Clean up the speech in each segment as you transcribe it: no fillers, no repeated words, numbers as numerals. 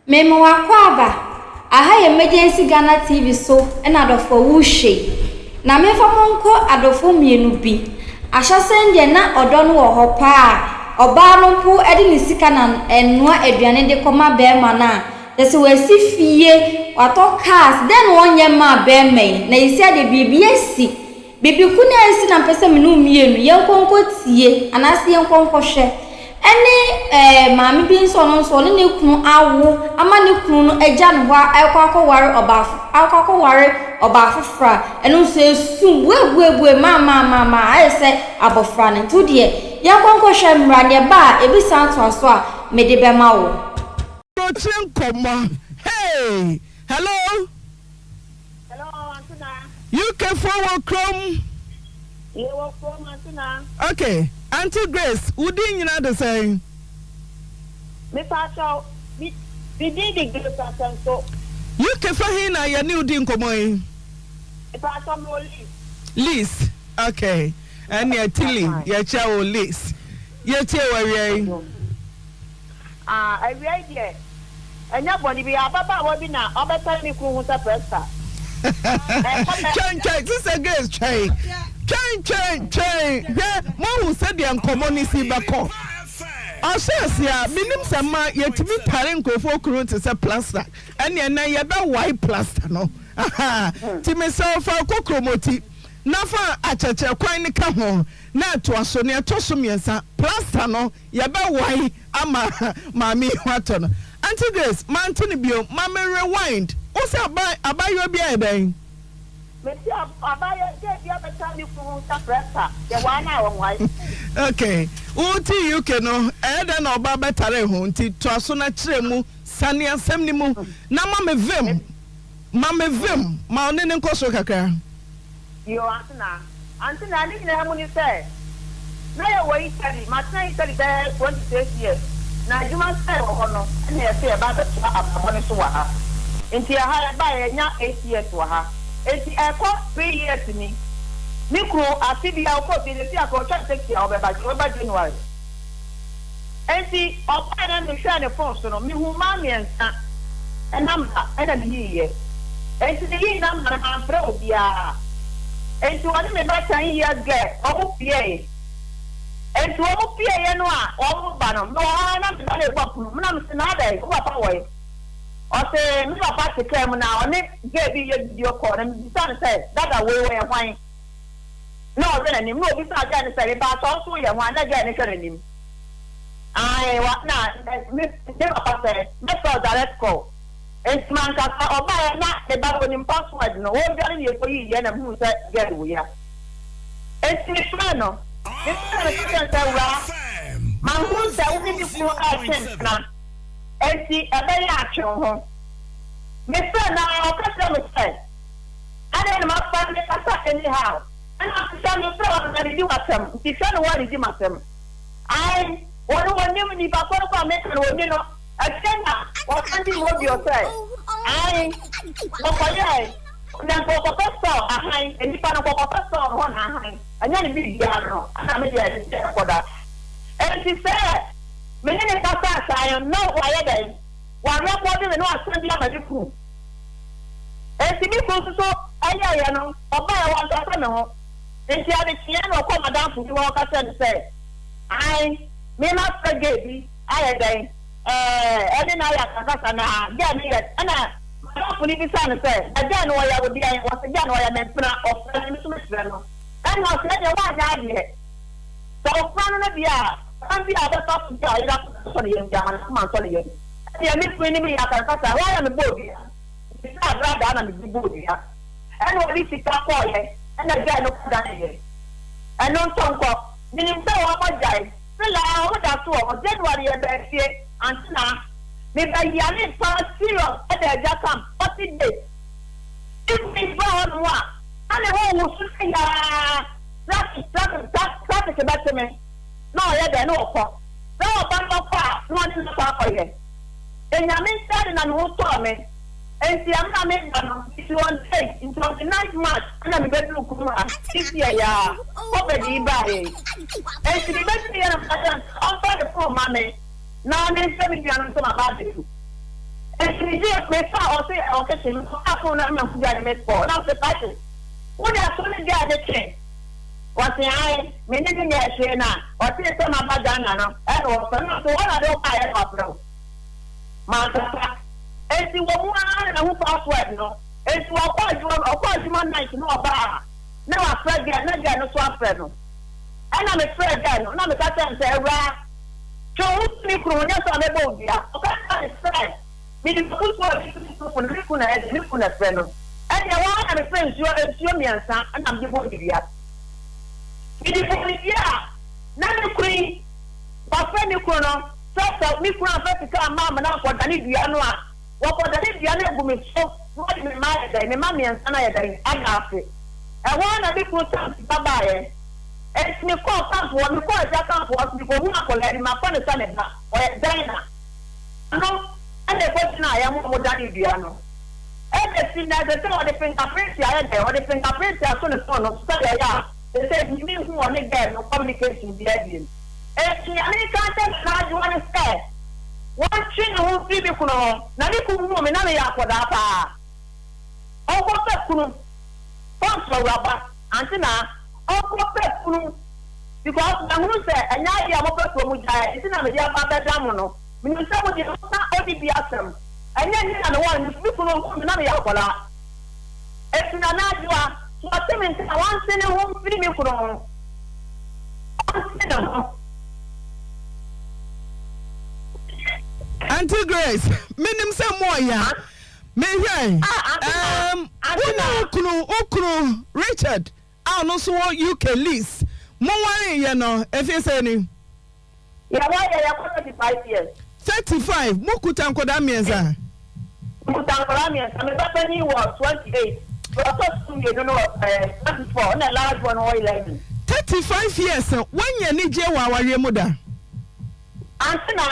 Mema wo akwaaba, aha yɛ Emergency Ghana TV so na adɔfoɔ wo hwɛ yi. Na memfa mo nkɔ adɔfoɔ mmienu bi. Ahyɛsɛn deɛ na ɔdɔ no wɔ hɔ paa a, ɔbaa no mpo de ne sika na ɛnoa aduane de kɔma bɛɛma no a, kyerɛ sɛ wasi fie, watɔ cars, dɛn na ɔnyɛ mmaa bɛɛma yi, na yɛsi adeɛ biribi asi. Biribi ko na asi na mepɛ sɛ me ne wo mmienu yɛnkɔ nkɔtie anaasɛ yɛnkɔ nkɔhwɛ. Ɛne ɛɛ maame bi nso ɔno nso ɔne ne kunu awo ama ne kunu no agya ne hɔ akɔ akɔware ɔbaa akɔ akɔware ɔbaa foforɔ a ɛno nso esu buebuebue maamaamaama ayɛ sɛ abɔfra no. Nti wo deɛ yɛnkɔ nkɔhwɛ mmra nea ɛba a ebi san toa so a mede bɛma wo. Aburokyire nkɔmmɔ hey hello. Hello, Auntie Na. UK foɔ wɔ kurom. Yɛ wɔ kurom, Auntie Na. Okay, Auntie Grace, wo din nyina de sɛn? Me pa kyɛw, me me din de Grace Asɛnso. UK fa he na yɛne wo di nkɔmmɔ yi? Me pa kyɛw, me wɔ Leeds. Leeds, okay. Ɛnneɛ Tilly, yɛkyɛ wo Leeds. Yɛtie wo awia yi. Ah, awiei deɛ, ɛnyɛ bɔne bi, ababaawa bi na ɔbɛtare ne kunu ho sɛ prɛsta. Ɛkɔ bɛ. Twɛn, twɛn, Sister Grace, twɛn. Twɛn, twɛn, twɛn. Hwɛ, moahu sɛdeɛ nkɔmmɔ no si bɛkɔ. Ɔhyɛ ase a, menim sɛ mma yɛtumi tare nkurɔfoɔ kunu te sɛ plaster. Ɛnneɛ nnɛ yɛbɛwae plaster no. Aha, nti mesrɛ wo fa wo kokromoti na fa akyɛkyerɛ kwan no ka ho na ɛtoa so. Nea ɛtɔ so mmiɛnsa, plaster no Yɛbɛwae ama maame yi ho atɔ no. Auntie Grace, mante no bio, ma me rewind. Wo se aba abayewa bi ayɛ dɛn? Mese abayewa gay bi abɛka ne kunu ho sɛ prɛsta, yɛwae no a ɔnwae. Ok, wo te UK no, ɛyɛ dɛn na ɔba bɛtare ho? Nti toa so na kyerɛ mu, sane asɛm no mu na ma me vim, ma me vim, ma ɔne no nkɔ soro kakra. Yoo, Antena. Antena, ne nyinaa mu ne sɛ, na yɛwɔ Italy, matena Italy bɛyɛ 26 years, na adwuma sɛe wɔ hɔ no, ɛna yɛse yɛba abɛtoa abrabɔ no so wɔ ha. Nti ɛha yɛbaeɛ, yɛanya eight years wɔ ha. Nti ɛkɔ three years ni, me kunu afe biara ɔkɔ fie, seesei afei ɔtwa taxi a ɔbɛba, ɔbɛba January. Enti ɔbae na mehwɛɛ ne fon so no, mihuu mmaa mmiɛnsa namba na miyiiɛ. Enti miyii namba no, mamfrɛ obiara. Enti ɔne me ba ten years girl, wɔn pueeɛ. Enti wɔn pueeɛ no a wɔreba no, mewɔ hɔ ara na me ba no rebɔ pono mu na mese, na adɛn, wo papa wɔ he? Ɔse, me papa te kaa mu na ɔne girl bi reyɛ video call na mebisaa no sɛ, dada wei ɔyɛ hwan? Na ɔhwɛ n'anim na obisaa girl no sɛ, mepaakyɛw wo nso woyɛ hwan? Na girl no hwɛ n'anim. Ae wa na me me papa sɛ mɛfrɛ wo direct call nti mankasa ɔbaeɛ na me ba no onim password no ɔredwane na yɛkɔyii yɛ na mehuu sɛ girl wei a nti mefrɛɛ no mefrɛɛ no meka kyerɛɛ no sɛ awuraa mahunu sɛ wo ne me kunu ɛretwe mpena nti ɛbɛyɛ a twe wo ho mefrɛɛ no ara ɔka kyerɛɛ me sɛ adɛn na mafa no mekasa anyhow ɛna sɛ mefrɛ wo a na medi w'atɛm nti hwɛ no woanidi m'atɛm. Ae, wɔn wɔnim nipa korɔ no koraa a meka no wɔnni no. Akyire na wɔsan dii hɔ bio sɛ, Ae, wɔkɔyɛɛe, na nka wɔkɔpɛ Saul ahan, nnipa no nkɔkɔpɛ Saul hɔ na ahan, ɛnyɛ ne biribiara no, ɛna me deɛ ɛsɛ sɛ ɛkɔda. Enti sɛ me ne no kasaa saa no, na wayɛ dɛn? Warekɔdo me na wasan bi ama me kunu. Enti me kunu nso so ɛyɛeɛ no, ɔbaeɛ wankasa me ho. Enti ade kyeeɛ na ɔkɔɔ m'adamfo bi hɔ ɔka kyerɛɛ no sɛ, Ae, me mafrɛ gay bi ayɛ dɛn? Ɛɛ, ɛne no ayɛ akasakasa na gay no yɛ. Ɛna m'adamfo no bisaa no sɛ, Na gay no ɔyɛ wo deɛn? Ɔse, Gay no ɔyɛ me mpena, ɔfrɛ me, me nso mefrɛ no. Ɛna ɔse, Ɛneɛ woanyɛ adeɛ. Sɛ wofrɛ no no deɛ a, kwan bi a wobɛfa so bi a ɔyere akoma nsɔ ne yam biara, ma n'akoma nsɔ ne yam. Ɛneɛ me kunu ne me yɛ akasakasa, hɔ ara na mebɔɔ dua. Mesaa agradaa na mede bɔɔ dua. Ɛna ɔde sika kɔeɛ ɛna gyae no kɔdaneeɛ. Ɛno nso nkɔ. Menim sɛ wɔn agyae. Still aa wɔn da so wɔ hɔ. January yɛ baa fie. Ante na me ba yaree paa serious ɛda agya camp 40 days. Evening baa hɔ nom a na ne ho woso sɛ yaa traffic traffic traffic bɛkye me na ɔyɛ dɛn na ɔkɔ. Sɛ ɔba na ɔkɔ a na ɔne no akɔ akɔyɛ. Nyame nsa de na me ho tɔɔ me. Enti ɛmmerɛ a meba no, mesi on eight, nti on the ninth March ɛna mebɛduru kurom ha, this year yi ara, Covid yi baeɛ yi. Enti mebɛduruiɛ na meka kyerɛɛ no sɛ ɔmfa ne phone mma me na menfrɛ me nua no nso maba abɛdu. Megyee mefaa ɔse ɛwɔ kitchen mekɔfaa phone no na mahu guy no missed call na mese Patrick wo da so ne guy no twe? Ɔse ae me ne no nyɛɛ hwee na ɔtee sɛ maba Ghana no ɛna ɔfrɛ me na mese hɔ na de wo baeɛ na wafrɛ wo? Mankasa enti wɔ mu ara na mahu password no enti ɔkɔ adwuma ɔkɔ adwuma night na ɔba a na wafrɛ guy na guy no so afrɛ no ɛna mefrɛɛ guy no na meka kyerɛɛ no sɛ awuraa Twe wo ho fi me kunu ho, nyɛ saa a mɛbɔ wo dua. Ɔka kyerɛɛ me sɛ, Mede m'abusuo a ɛfiri me kunu na me kunu na ɛyɛ dɛn, me kunu na ɛfrɛ no. Ɛnneɛ ɛhɔ ara na mefrɛɛ nsuo, nsuo mmiɛnsa na mede bɔɔ ne dua. Mede bɔɔ ne dua a, na me kunu yi, wafrɛ me kunu no sɛ sɛ me kunu amfa sika amma amena ankɔdane dua no a, wɔkɔdane dua no agu me so na wɔde me mma ayɛ dɛn, me mma mmiɛnsa no ayɛ dɛn, ada ase. Ɛhɔ ara na me kunu san sika baeɛ. Enti mekɔɔ camp hɔ, mekɔɔ agya camp hɔ nso mekɔhuu akwadaa bi, mafa no sɛ me ba, ɔyɛ Dinah. Ɔno na ɛkɔgyinaa yɛn ho a wɔdanee dua no. Ɛbɛsi nnɛ, ɛsɛ sɛ wɔde fingerprint ayɛ dɛn? Wɔde fingerprint ato ne phone no so sɛdeɛ ɛyɛ a seesei mentumi nhu ɔne girl no communication biara bio. Enti nea mereka akyerɛ Nana Adwoa ne sɛ, wɔntwe ne ho mfiri me kunu ho, na me kunu huu me na meyɛ akwadaa paa. Ɔnkɔpɛ kunu, kɔnso awuraba, ante naa. Ɔnkɔ pɛ kunu because mahunu sɛ ɛnyɛ adeɛ a mopɛ sɛ ɔmo gyae nti na mede aba abɛda mo no. Menim sɛ mo deɛ moka ɔnni bi asɛm. Ɛnyɛ nnɛ na mewɔ no, me kunu huu me na meyɛ akwadaa. Enti Nana Adwoa, sɛ ɔte me nka a ɔnte ne ho mfiri me kunu ho. Ɔnte ne ho. Auntie Grace, menim sɛ mo ɔya. Mehwɛ, um, wo ne wo kunu, wo kunu Richard, A ɔno nso wɔ UK Liz mo waree yɛ no ɛfie sɛn ni? Yɛware yɛ yɛkɔ 35 years. 35 mo kuta nkɔdaa mmiɛnsa? Mekuta nkɔdaa mmiɛnsa me ba panin wɔ 28 deɛ ɔtɔ so mmienu no wɔ ɛɛ 24 ɛna last one wɔ 11. 35 years woanya anigyeɛ wɔ awareɛ mu da? Ante na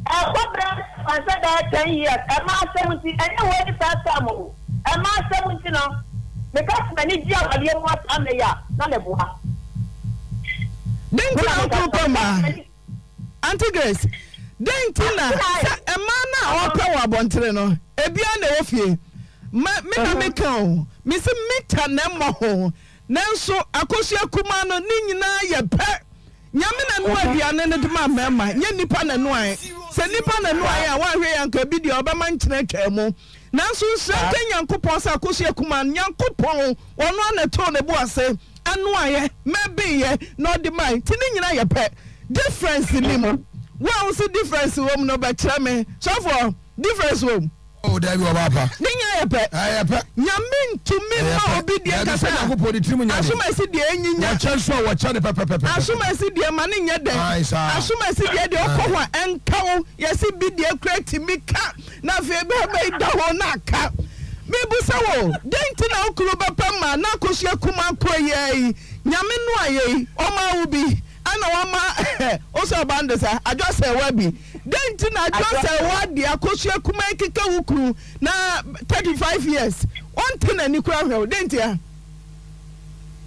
ɛkɔ bɛyɛ sɛ bɛyɛ ten years ɛma asɛm nti ɛnyɛ wei ne first time o ɛma asɛm nti no meka sɛ m'ani gye awadeɛ mu asaa mmerɛ yi a na meboa. Dɛn nti na wokunu pɛ mmaa? Auntie Grace, dɛn nti na sɛ mmaa no a ɔpɛ wɔ abɔntere no ebiara na ɛwɔ fie? Ma me na meka o, mese mita na ɛmmɔ ho Nanso akosua kumaa no ne nyinaa yɛ pɛ. Nyame na noa aduane no de ma mmarima, nyɛ nnipa na ɛnoae. Sɛ nnipa na ɛnoae a, woanhwɛ yie a anka ebi deɛ ɔbɛma nkyene atwaa mu. Nanso nhyira nka Nyankopɔn sɛ akosua kumaa no, Nyankopɔn, ɔno ara na ɛtoo ne bo ase ɛnoaeɛ, mɛbeeɛ, na ɔde mae. Nti ne nyinaa yɛ pɛ. Difference nni mu. Wo a wose difference wɔ mu no bɛkyerɛ me. Sɔfoɔ, difference wɔ mu? Oh, dabi ɔba pa. Ne nya yɛ pɛ. Ɛyɛ pɛ. Nyame ntumi mma obi deɛ nkasa. Dabi sɛ Nyankopɔn ne tirim nya de. Asomasi deɛ enyinya. Wɔkyɛ nso a wɔkyɛ ne pɛpɛpɛpɛ. Asomasi deɛ ma ne nyɛ dɛ. Ayi saa. Asomasi deɛ deɛ ɔkɔ hɔ a ɛnka wo. Yɛsi bi deɛ kura tumi ka na afei bɛrima yi da hɔ na aka. Mebusa wo, dɛn nti na wo kunu bɛpɛ ma na akosua kumaa koro yi ara yi? Nyame noa yɛ yi, ɔmaa wo bi. Ɛna wama wo sɛ ɔba no de sa adwo asɛewa bi. Dɛn nti na adwo asɛewa de akosua kumaa yi keka wo kunu na 35 years ɔnte n'ani koraa hwɛ wo? Dɛn ntia?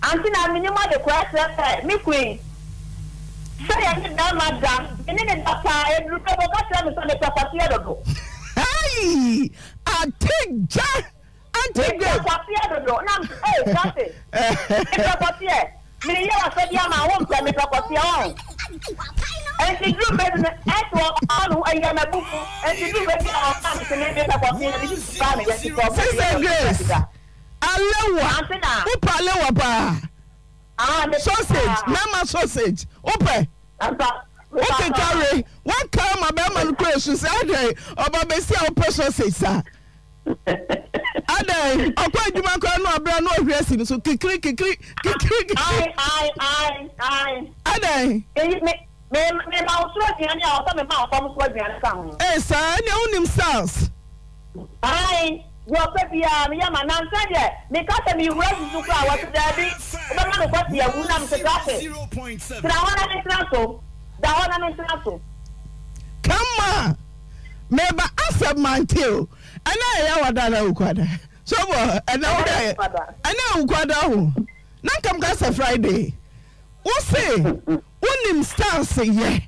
Ante na menim ade koraa kyerɛ sɛ me kunu yi sɛ yɛne barima da, me ne no da paa, ɛduru berɛ bi ɔka kyerɛ me sɛ mepɛ kwateɛ dodo. Hey! Ate gya! Auntie Mepɛ Grace. kɔteɛ dodo na mese ei Francis mepɛ kɔteɛ meyɛ w'asɛdeɛ ama wo wompɛ mepɛ kɔteɛ wahu Enti duru baabi no ɛnti ɔkaa ne ho ɛyɛ m'abufu enti duru baabi a ɔkaa me se me mepɛ kɔteɛ na mede sika a meyɛ nti sɛ ɔpɛ deɛ Sister yɛ Grace, sika. alewa, Ante na. wopɛ alewa paa? Ah, mepɛ Sausage, paa. mɛma sausage, wopɛ? Ampa, mepɛ Wokeka paa. we, woaka ama bɛrima no kura su sɛ adɛn ɔba bɛsi a wopɛ sausage saa? Adɛn, ɔkɔ adwuma koraa na ɔbrɛ na ɔhwere asi no so kikiri kikiri kikiri kikiri. Ae ae ae ae. Adɛn? Me me me me ma wo soro aduane a ɔsɛ me ma wo fam so aduane ka ho. Ee saa, ɛnneɛ wonim styles. Ae, deɛ ɔpɛ biara meyɛ ma nansa deɛ meka sɛ mehura susu koraa a wɔse daabi wobɛma me kwasi awu na mese krase tena hɔ na mentena so da hɔ na mentena so. Come on. Meba asɛm mante o. Ɛnɛ ɛyɛ awada na awukwada. So bɔ ɛnɛ wo dɛ ɛnɛ awukwada ho. Na nkam ka sɛ Friday. Wo se wonim stars yɛ.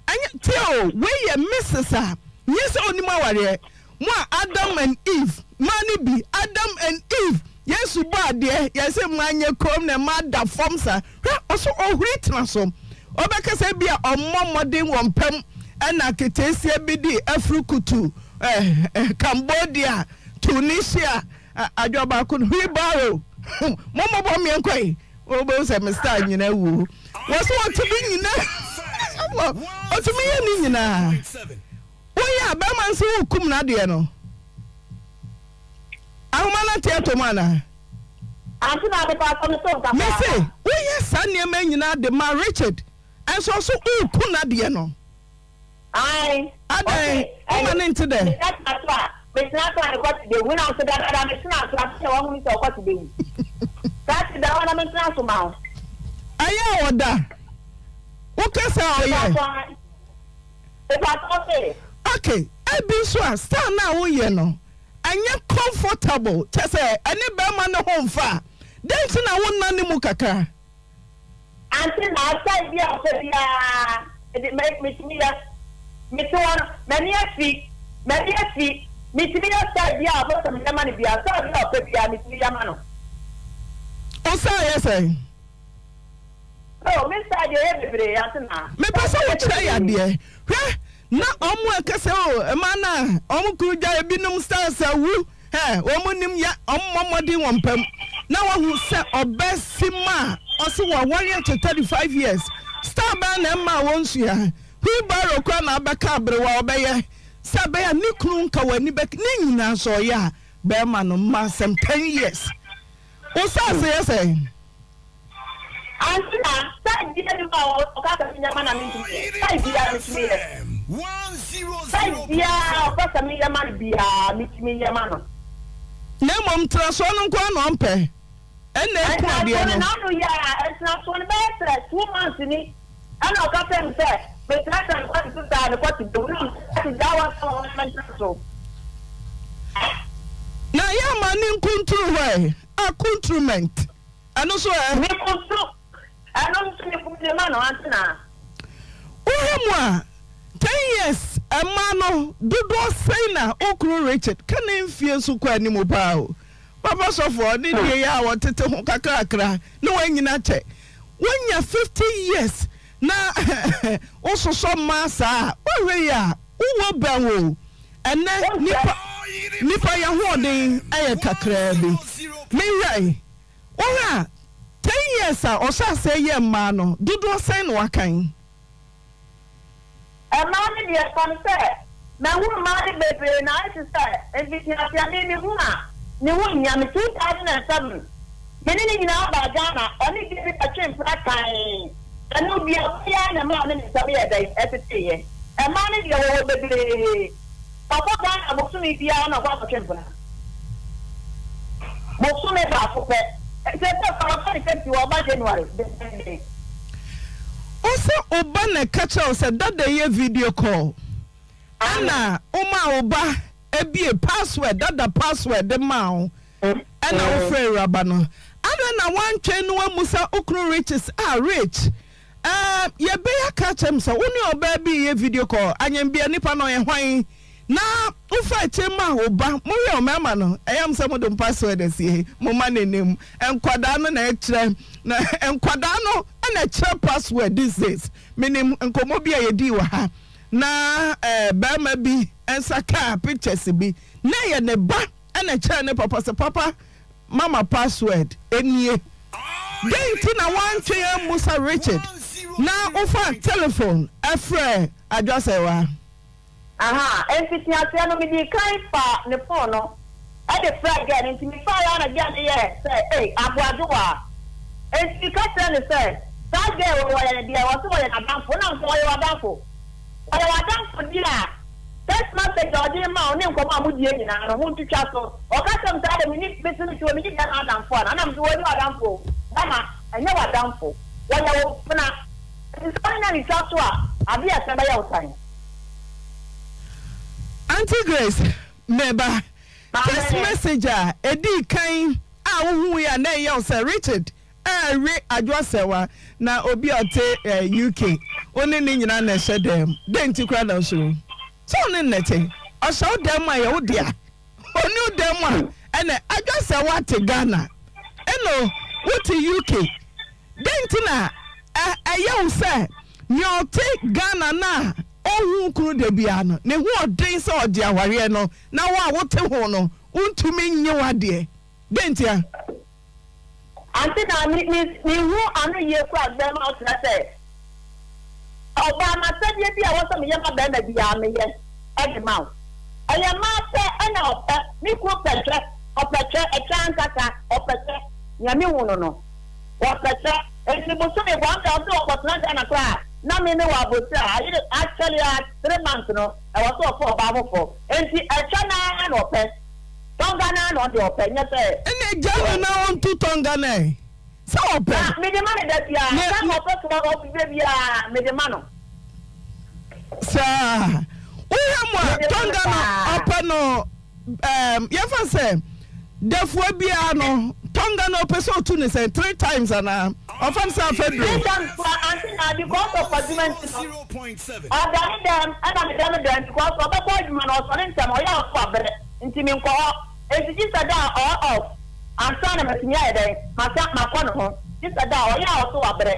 Ɛnyɛ tie o wei yɛ Mrs a nyɛ sɛ onim awareɛ. Mo a Adam and Eve, mmaa no bi, Adam and Eve, Yesu bɔɔ adeɛ, yɛse mmaa nyɛ komm na mmaa da fam saa. Hwɛ, ɔso ɔhuri tena so. Ɔbɛka sɛ ebia ɔmmɔ mmɔden wɔ mpam ɛna aketeesia bi de afiri kutu eh, eh, Cambodia, Tunisia, adwa baako no, wheelbarrow. Mommɔbɔ mmeɛnkɔ yi, wobɛhu sɛ me star nyina wuo. Wɔ so ɔtumi nyina, ɔtumi yɛ ne nyinaa. Woyɛ a bɛrima nso wokum n'adeɛ no. Ahoma no ate atɔ mu anaa? Ante na ade pa atɔ me so nka Mese woyɛ saa nneɛma nyinaa de ma Richard nso ɔso woku n'adeɛ no. Ae. Adɛn woma no nte dɛ? Metena so a metena so a ne kɔte bɛwu na nso dadaada metena so afei na wahunu sɛ ɔkɔte bɛwu. Saa te da hɔ na mentena so ma wo. Ɛyɛ a ɔda. Woka sɛ ɔyɛ. Ok, ebi nso a style no a woyɛ no ɛnyɛ comfortable, kyɛ sɛ ɛne bɛrima no ho mfa a, dɛn nti na wonna ne mu kakra? Ante na style bi a ɔpɛ biara mede me metumi yɛ. Mete hɔ no m'ani afi, m'ani afi, metumi yɛ style bi a ɔpɛ sɛ meyɛ ma no biara, style bi a ɔpɛ biara metumi yɛ ma no. Wo style yɛ sɛn? Oh, me style deɛ ɛyɛ bebree ase na. Mepɛ sɛ wokyerɛ yɛ adeɛ. Hwɛ na ɔmo ɛka sɛ oh mmaa no a ɔmo kunu gya ebinom styles awu hɛ ɔmo nim yɛ ɔmo mmɔ mmɔden wɔ mpa mu na wahu sɛ ɔbɛ si ma a ɔse waware akyɛ 35 years style bɛn na ɛmma a wɔnsua wheelbarrow koraa na abɛka aberewa ɔbɛyɛ sɛ ɛbɛyɛ a ne kunu nka w'ani bɛ ne nyinaa sɛ ɔyɛ a bɛrima no mma asɛm 10 years wo saase yɛ sɛn. Ante na size biara nni hɔ a ɔka sɛ menyɛ ma na mentumi nyɛ. Size biara metumi yɛ. Size biara a ɔpɛ sɛ meyɛ ma no biara metumi yɛ ma no. Na mmom ntrasoɔ no nko ara na ɔmpɛ. Ɛnna ɛku adeɛ Ntrasoɔ no. no n'ano yɛ a, ntrasoɔ no bɛyɛ sɛ 2 months ni ɛna ɔka kyerɛ me sɛ metratra ne kɔte so saa ne kɔte bɛwu na ɔte gyaa wɔ sɛ wɔn mentra so. Na yɛ ama ne nkunturu hɔ ɛ, accoutrement. Ɛno nso ɛ? Me kunturu, ɛno nso me kunturu ma no ante na. Wohwɛ mu a, 10 years mmaa no dodoɔ sɛn na wo kunu Richard ka ne mfie nso kɔ anim paa o. Papa sɔfoɔ ne deɛ yi a wɔtete ho kakrakra ne wanyini akyɛ. Woanya 50 years na wososɔ mmaa saa a, woahwɛ yie a wowɔ bɛn o. Ɛnnɛ nipa nipa yɛahoɔden yɛ kakraa bi. Menhwɛe. Wohwɛ a, 10 years a ɔhyɛ aseɛ yɛɛ mmaa no, dodoɔ sɛn na wakan? Mmaa no deɛ, fa no sɛ mahu mmaa no bebree na ayɛ te sɛ mfitiaseɛ me mehu a ne ho nhia me. 2007 me ne ne nyinaa baa Ghana, ɔne bia bi bɛtwe mpena kann, ɛno duaba yi ara na ɛmaa me ne nsɛm yɛɛ dɛn ɛteteeɛ. Mmaa no deɛ wɔwɔ bebree. Ɔkɔ Ghana bosome biara na ɔkɔ akɔtwe mpena. Bosome baako pɛ. Nti ɛsɛ sɛ ɔba ne safety wɔ ɔba January dendenden. Wo se wo ba na ɛka kyerɛ wo sɛ dada yɛ video call ɛna wo maa wo ba bie password dada password de maa wo ɛna wo frɛ awuraba no adɛn na woantwɛn na woamusa wo kunu Riches ah Rich ɛɛ yɛbɛyɛ aka akyerɛ me sɛ wo ne ɔbaa bi yɛ video call anyɛnbea nipa no ɔyɛ hwan na wofa akyire ma wo ba mohwɛ mmarima no ɛyɛ m sɛ mode mo password asie mo ma n'anim nkwadaa no na ɛkyerɛ na nkwadaa no na ɛkyerɛ password these days. Menim nkɔmmɔ bi a yɛdii wɔ ha na eh, barima bi nsa kaa pictures bi na ɛyɛ ne ba na ɛkyerɛ ne papa sɛ papa mama password nie. Dɛn nti na woantwe ammusa Richard na wofa telephone ɛfrɛ Adwasɛwa? Aha, mfitiaseɛ no medii kan faa ne phone no de frɛɛ girl no, nti mefaeɛ ara na girl no yɛɛ sɛ ei aboadwowaa, nti meka kyerɛɛ no sɛ saa girl wei wɔyɛ ne deɛ, ɔse wɔyɛ n'adamfo, na mese ɔyɛ w'adamfo? Ɔyɛ w'adamfo deɛ a text message a ɔde rema wo ne nkɔmmɔ a modie nyinaa no montwitwa so, ɔka kyerɛɛ me sɛ adɛn menni, mese mete hɔ menni bɛrima adamfo anaa, na mese wɔnni w'adamfo o, bɛrima ɛnyɛ w'adamfo, wɔyɛ wo mpena, nti sɛ wone no antwitwa so a adeɛ a ɛsɛ bɛyɛ wo tan. Auntie Grace, meba. Text message a edii kan a wohui a na ɛyɛ wo sɛ Richard rewe Adwo Asɛwa na obi a ɔte UK, wo ne no nyinaa na ɛhyɛ dan mu. Dɛn nti koraa na wosuro? Sɛ wo ne no na ɛte. Ɔhyɛ wo dan mu a, ɛyɛ wo dea. Ɔnni wo dan mu a, ɛnɛ adwa sɛ woate Ghana ɛna wote UK. Dɛn nti na ɛyɛ wo sɛ nea ɔte Ghana no a ɔnhu wo kunu da biara no, ne ho ɔden sɛ ɔgye awareɛ no na wo a wote ho no, wontumi nnye w'adeɛ? Dɛn ntia? Ante na me me menhu ano yie koraa bɛrima ɔkyerɛ sɛ ɔbaa m'asɛdeɛ bi a ɛwɔ sɛ meyɛ ma bɛrima biara meyɛ de ma wo. Ɛyɛ mmaa pɛ ɛna ɔpɛ, me kunu pɛ twɛ, ɔpɛ twɛ, ɛtwɛ ankasa, ɔpɛ twɛ, nea mehu no no, ɔpɛ twɛ. Enti bosome bɔ anka ɔse ɔkɔtena Ghana koraa a na me mewɔ abrokyire a ayere akyɛre a three months no ɛwɔ sɛ ɔfa ɔbaa foforɔ. Enti ɛtwɛ no ara na ɔpɛ. Tɔnga no ara na ɔde ɔpɛ nyɛ sɛ. Ɛnna gya no na ɔntu tɔnga no ɛ, sɛ ɔpɛ. Na mede ma no da biara, sɛ ɔpɛ so ɔbɛ biara mede ma no. Saa, wohwɛ mu a tɔnga no ɔpɛ no ɛɛm yɛfa sɛ dafua biara no tɔnga no ɔpɛ sɛ ɔtu ne sɛn three times anaa ɔfa no sɛ afaduro. Three times koraa ante na because of adwuma nti no ɔda ne dɛm ɛna meda me dɛm because ɔbɛkɔ adwuma no ɔsɔre ntɛm ɔyɛ a ɔso abrɛ. Nti menkɔ hɔ. Enti gye sɛ da a ɔɔ off ansa na matumi ayɛ dɛn? Masan makɔ ne ho. Gye sɛ da a ɔyɛ a ɔse wabrɛ.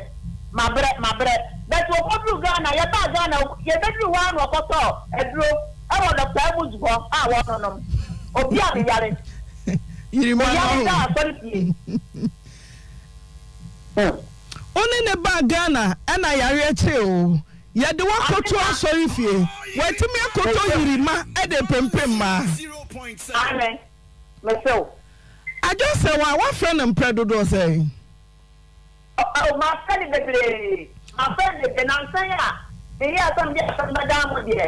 Mabrɛ, mabrɛ. But ɔkɔduruu Ghana, yɛbaa Ghana, yɛbɛduruu hɔ ara na ɔkɔtɔɔ aduro wɔ Doctor Amuzu hɔ a wɔnonom. Obi a meyare. Meyare da asɔre fie. Wo ne no baa Ghana ɛna yareɛ kyee wo. Yɛde wo akɔto asɔre fie. Watumi akɔtɔ yirima de repempem mmaa. Aane, mese wo. Adwo sɛ wo a, woafrɛ no mprɛ dodoɔ sɛn? Oh, mafrɛ no bebree, mafrɛ no bebree. Nansa yi a meyɛɛ sɛ mede asɛm bɛdan mo deɛ,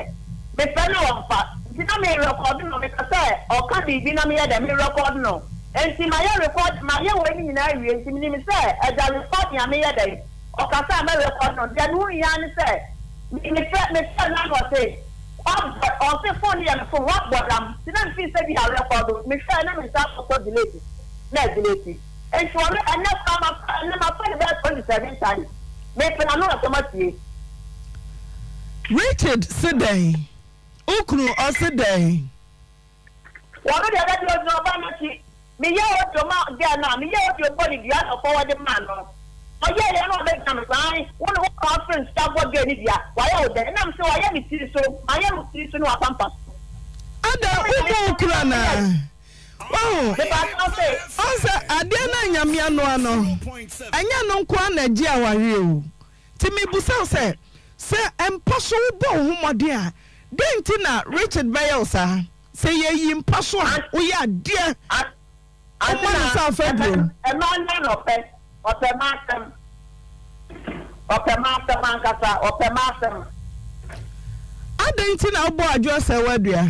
mefrɛ no a ɔmfa. Nti na merekɔɔdo no, mepɛ sɛ ɔka biribi na meyɛ dɛn, merekɔɔdo no. Nti mayɛ record, mayɛ wei no nyinaa awie, nti menim sɛ ɛda recording a meyɛ dɛn, ɔkasa a mɛrekɔɔdo no. Deɛ mehu hia ne sɛ, me, mefrɛ, mefrɛ no na ɔse, wabɔ, ɔse phone no yɛ me phone, wabɔ dam. Nti na mefii sɛ bi a rekɔɔdo, mehwɛɛ na me nsa akɔtɔ delete, na adelete. Nti ɔno ɛnɛ koraa mafa ɛnɛ mafa no bɛyɛ 27 times mepɛ n'ano asɛm atie. Richard se dɛn? Wo kunu ɔse dɛn? Ɔno deɛ da biara ɔgyina ɔbaa no akyi. Meyɛ audio ma girl no a, meyɛ audio bɔ no dua na ɔforward maa no. Ɔyɛeɛ na ɔbɛgyina me so, ae, wo ne wo na wafrɛ nsuo abɔ girl no dua, wayɛ wo dɛn? Ɛna mese wayɛ me tiri so, mayɛ wo tiri so ne w'apampa so. Adɛn, wobɔ wo kunu anaa? Wahu? Ɔhu sɛ adeɛ no a Nyame anoa no, ɛnyɛ ɛno nko ara na ɛgye awareɛ o. Nti mebisa wo sɛ, sɛ mpa so wobɔ wo ho mmɔden a, dɛn nti na Richard bɛyɛ wo saa? Sɛ yɛyi mpa so a, woyɛ adeɛ, woma no sɛ afaduro. Ɛmaa no na ɔpɛ, ɔpɛ m'asɛm. Ɔpɛ m'asɛm ankasa, ɔpɛ m'asɛm. Adɛn nti na wobɔɔ Adwoa Sɛɛwa dua?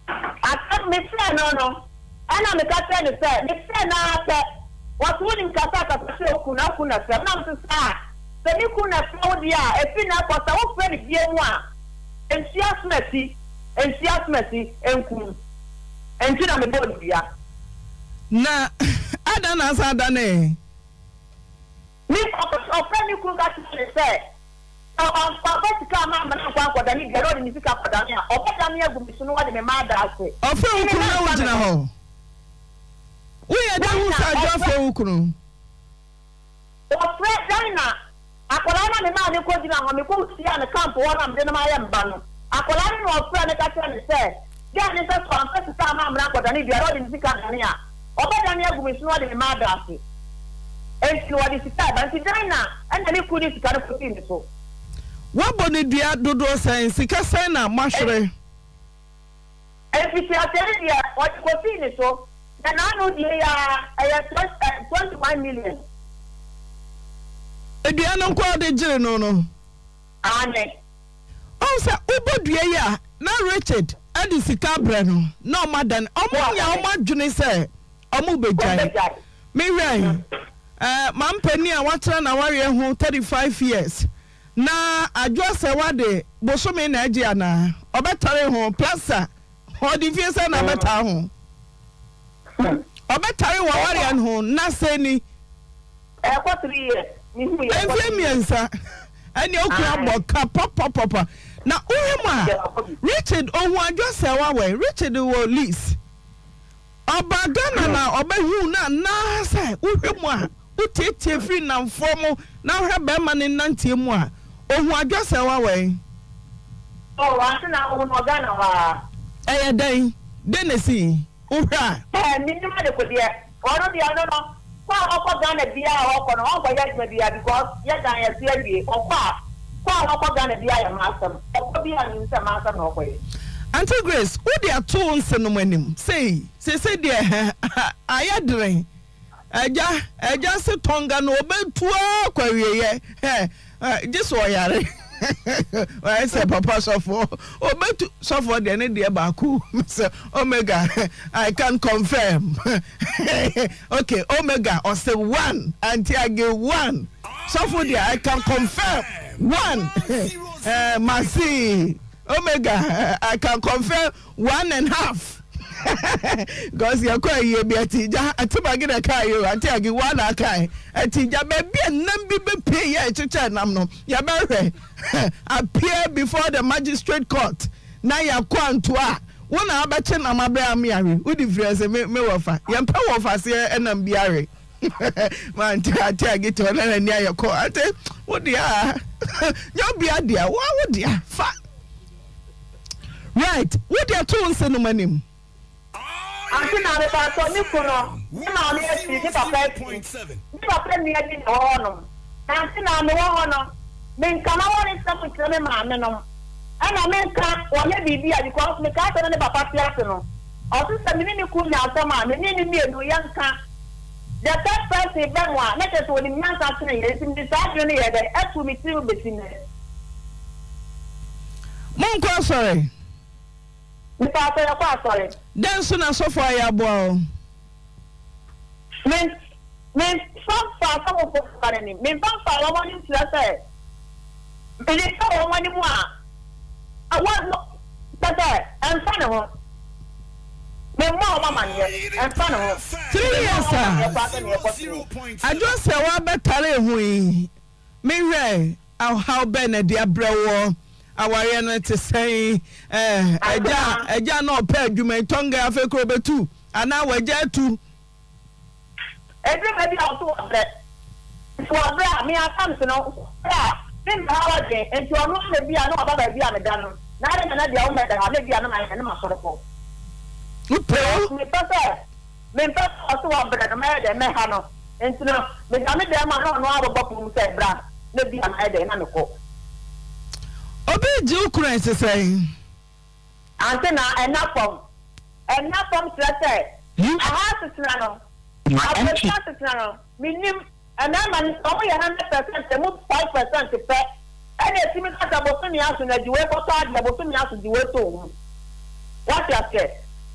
Asɛm, mefrɛɛ no no, ɛna meka kyerɛɛ no sɛ, mefrɛɛ no ara pɛ, ɔse wonim kasa a kasa kyerɛ wo kunu na wo kunu na ɛfrɛ me, na mese saa, sɛ me kunu na ɛfrɛ wo deɛ a, ɛfiri nnɛ kɔ sɛ wofrɛ no bio mu a, ntua asomasi, ntua asomasi, nkum, ɛnti na mebɔɔ no dua. Na adɛn na asan adanee? Me, ɔfrɛɛ me kunu ka kyerɛɛ no sɛ. Sɛ ɔamfa sika amma ammena ankɔ ankɔdane dua na ɔde ne sika kɔdane a, ɔbɛdane agu me so na ɔde me mma ada ase. Ɔfrɛ wo kunu na wogyina hɔ. Woyɛ dɛn hu sɛ Adwo afrɛ wo kunu? Ɔfrɛ Dinah, akwadaa no a memaa no kɔgyinaa hɔ, mekɔhyiaa no camp hɔ no a mede no mayɛ me ba no. Akwadaa no na ɔfrɛɛ me ka kyerɛɛ me sɛ, girl no sɛ sɛ ɔamfa sika amma ammena ankɔdane dua na ɔde ne sika dane a, ɔbɛdane agu me so na ɔde me mma ada ase. Enti no wɔde sika reba. Nti dɛn na ɛna ne kunu de sika no kosii ne so? Woabɔ no dua dodoɔ sɛn? Sika sɛn na moahwere? Mfitiaseɛ no deɛ wɔde kosii ne so, na n'ano deɛ yi ara ɛyɛ 21 million. Dua no nko ara wode gyee no no? Aane. Woahu sɛ wobɔ dua yi a na Richard de sika abrɛ no na wɔadane. Wɔanya wɔn adwene sɛ wɔbɛgyae. Me wɛn eh, mampanin a watena n'awareɛ ho 35 years na Adwoa Sɛwa de bosome na agye anaa? Ɔbɛtare ho plaster, ɔde mfie sɛn na abɛtaa ho? Ɔbɛtare w'awareɛ no ho na sɛn ni? Ɛkɔ three years. Mfie mmiɛnsa ɛne okunu abɔ ka papapapa. Na wohwɛ mu a, Richard ohu adwo sɛ wawɛ. Richard wɔ lease. Ɔbaa Ghana na ɔbɛhuu no anaa sɛ wohwɛ mu a, wotietie firi nnamfoɔ mo na wohwɛ bɛrima no nnanteɛ mu a, ohu adwo sɛ wawɛ. Oh, ante na ohu no wɔ Ghana hɔ ara. Ɛyɛ dɛn? Dɛn na esii? Wohwɛ a. Ɛɛ, mennim adekodeɛ. Ɔno deɛ ɔno no, kɔ a ɔkɔ Ghana biara a ɔkɔ no, ɔnkɔyɛ adwuma biara because yɛ dan yɛte awie. Ɔkɔ a, kɔ a ɔkɔ Ghana biara yɛ m'asɛm. Ɔkɔ biara menim sɛ m'asɛm na ɔkɔyɛ. Auntie Grace, wode ato wo nsenom anim sei, seesei deɛ ayɛ dene. Agya, agya se tɔnga no ɔbɛtu ara kɔ awieɛ, hɛ, gye sɛ ɔyare. Wayɛ sɛ papa sɔfoɔ, ɔbɛtu, sɔfoɔ deɛ ne deɛ baako, sɛ omega, I can confirm. Okay, omega, ɔse one, Auntie Age one, sɔfo deɛ I can confirm one, eh, Masi, omega, I can confirm One and half because yɛ kɔ ayie bi ɛti gya ati magi na ɛka ayie o ati agi one aka ɛti gya baabi a nam bi bɛ pie yɛ ɛkyekyɛ nam no yɛ bɛ hwɛ appear before the magistrate court na yɛ kɔ antoa wo na abɛkye nam abɛ ame awe wodi firi ɛsɛ me me wɔfa yɛn pɛ wɔfa seɛ ɛnam bi awe ma ante ate agi te ɔna n'ani ayɛ kɔ ate wo deɛ nyɛ obia deɛ wo wo deɛ fa. Right, wo deɛ to wo nsa nom anim. Ante na me paatɔ me kunu ne maame afiri ne papa afiri ne papa nua bi na ɛwɔ hɔ nom na ante na me wɔ hɔ no me nka ma wɔre nsɛm nkyerɛ me maame nom ɛna me nka wɔyɛ biribi a because me kaa sɛ ne ne papa te ase no ɔse sɛ me ne ne kunu nya asɛm a me ne ne mmienu yɛ nka the third person bɛ mu a na kyerɛ sɛ ɔnim nyansa sene yɛn nti mede saa adwene no yɛɛ dɛn ɛtoo me tirim bɛsi nnɛ. Monkɔ asɔre. Mepaatɔ yɛkɔ asɔre. Dɛn so na sɔfo ayɛ aboa wo? Me memfa mfa asɔfofo mfa n'anim. Memfa mfa wɔn anim kyerɛ sɛ mede sɛ wɔn anim a wɔ kyerɛ sɛ ɛmfa ne ho. Memmɔ wɔn amaneɛ, ɛmfa ne ho. Three Memmɔ years wɔn a amaneɛ koraa sɛ nea ɛkɔ so ni. Adwo sɛ woabɛtare ho yi, mehwɛ Ɔhaw bɛn na ɛde abrɛ woɔ? Awareɛ no te sɛn? Eh, agya, agya na ɔpɛ adwuma yi, tɔnga afei kora ɔbɛtu anaa wagya atu? Ɛduru baabi a ɔso wabrɛ. Nti wabrɛ a, me atams no, wabrɛ a, me mma ha wadwen. Nti ɔno ara na bi a na waba baabi a meda no, na adɛn na na deɛ wommɛda ha, na bi a na mayɛ na masɔre kɔ. Wopɛ o? Mepɛ sɛ. Mempɛ sɛ ɔse wabrɛ no mɛyɛ dɛn mɛha no nti no meda me dan mu a na ɔno ara bɛbɔ pon mu sɛ bra na ebia mayɛ dɛn na mekɔ. Obi regye wo kunu a ɛte sɛn? Ante na ɛnna fam. Ɛnna fam kyerɛ sɛ aha asetena no, aburokyire asetena no, mennim. Mmarima no sɛ wɔyɛ 100% a, emu 5% pɛ na ɛtumi ka sɛ bosome aso na gye wei kɔtɔ adeɛ, bosome aso gye wei tɔ wo ho. Woate aseɛ?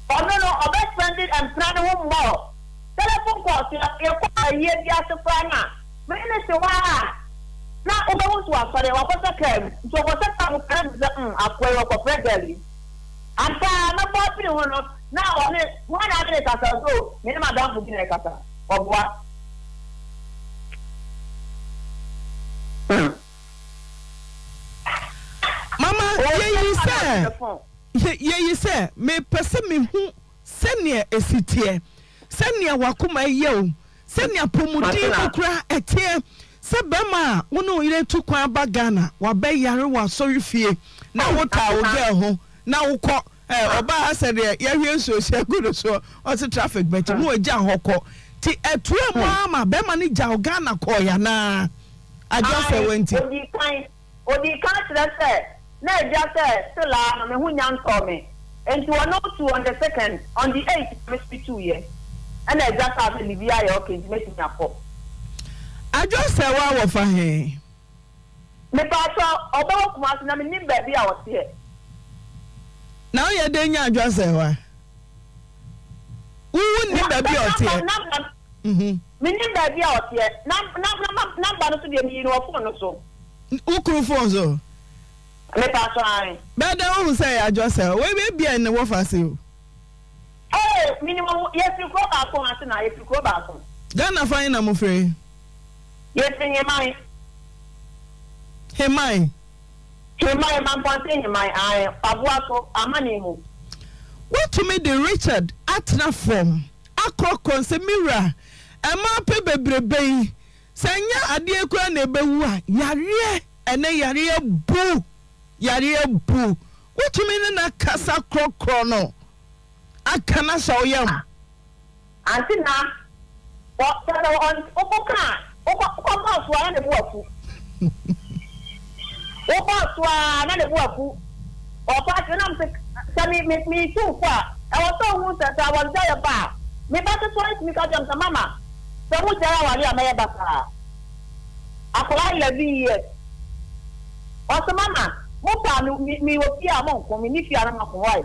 Ɔno no ɔbɛ spend mpena no ho more. Telephone calls, yɛkɔ ayie bi ase koraa no a, me ne no te hɔ ara a, na wobɛhu sɛ wasɔre, wakɔhyɛ kaa mu. Nti ɔkɔhyɛ kaa mu koraa na mehu sɛ mm, akoa yi ɔkɔfrɛ girl yi. Ampa ara, mɛbɔ afiri ho no, na ɔne, hwan na ɔne no kasa? Ɔse oh, me ne m'adamfo bi na ɛkasa. Ɔboa. Mama, yɛyi sɛ, yɛyi sɛ, mepɛ sɛ mehu sɛnea ɛsi teɛ, sɛnea w'akoma yɛ o, sɛnea apɔmuden mu kora ɛteɛ, sɛ bɛrima a wo ne wo yere tu kwan aba Ghana, wabɛyare wɔ asɔrefie na wotaa wo girl ho na wokɔ Ɛ ɔbaa ha sɛ deɛ yɛahwie nsuo hyɛ agu no soɔ ɔse traffic bɛkye mu ɔgya hɔ kɔ nti ɛtoa mu ara ma bɛrima no gyaw Ghana kɔɔeɛ anaa adwo sɛ Ae, wanti. odii kan, odii kan kyerɛ sɛ na agya sɛ still ara no me ho nnya ntɔɔ me, nti ɔno tuu on the second, on the eight na me nso me tuiɛ, ɛna agya kaa sɛ biribiara yɛ okay nti mɛtumi akɔ. Adwo sɛ wo a wɔfa he? Mepaatɔ, ɔba wɔ Kumasi na mennim baabi a ɔteɛ. Na woyɛ dɛn nya adwo asɛewa? Wo wonnim baabi a ɔteɛ? Mennim baabi a ɔteɛ. Number no so deɛ meyii no wɔ phone no so. Wo kunu phone so? Mepaatɔ, ae. Bɛyɛ dɛn wohu sɛ ɛyɛ adwo asɛewa? Wei ebia ɛne wɔfa ase o. Ee, menim ɔmo. Yɛfiri kuro baako ase na yɛfiri kuro baako. Ghana fa he na mofiri? Yɛfiri Heman. Heman. Heman, Mampɔnten Heman, ae, Aboa so, amane mu. Woatumi de Richard atena fam akorɔkorɔ no sɛ, Me wura, mmaa pɛ bebrebe yi, sɛ ɛnyɛ adeɛ koraa na ɛbɛwu a, yareɛ, ɛnnɛ yareɛ bu, yareɛ bu. Wotumi ne no akasa korɔkorɔ no aka no ahyɛ wo yam. Ante na wɔ kyerɛ sɛ ɔn wokɔ ka a wokɔ wokɔ bɔɔ so a na ne bo afu wo bɔɔ so a na ne bo afu ɔfa ase na mese sɛ me me me tu fo a ɛwɔ sɛ ohun sɛ sɛ awaregyaeɛ ba a me ba ketewa no tumi ka kyerɛ me sɛ mama sɛ mo gyae aware a mɛyɛ basaa akwadaa 11 years ɔse mama mo paa me me me wɔ fie a mo nko me ni fie a na mo ako why.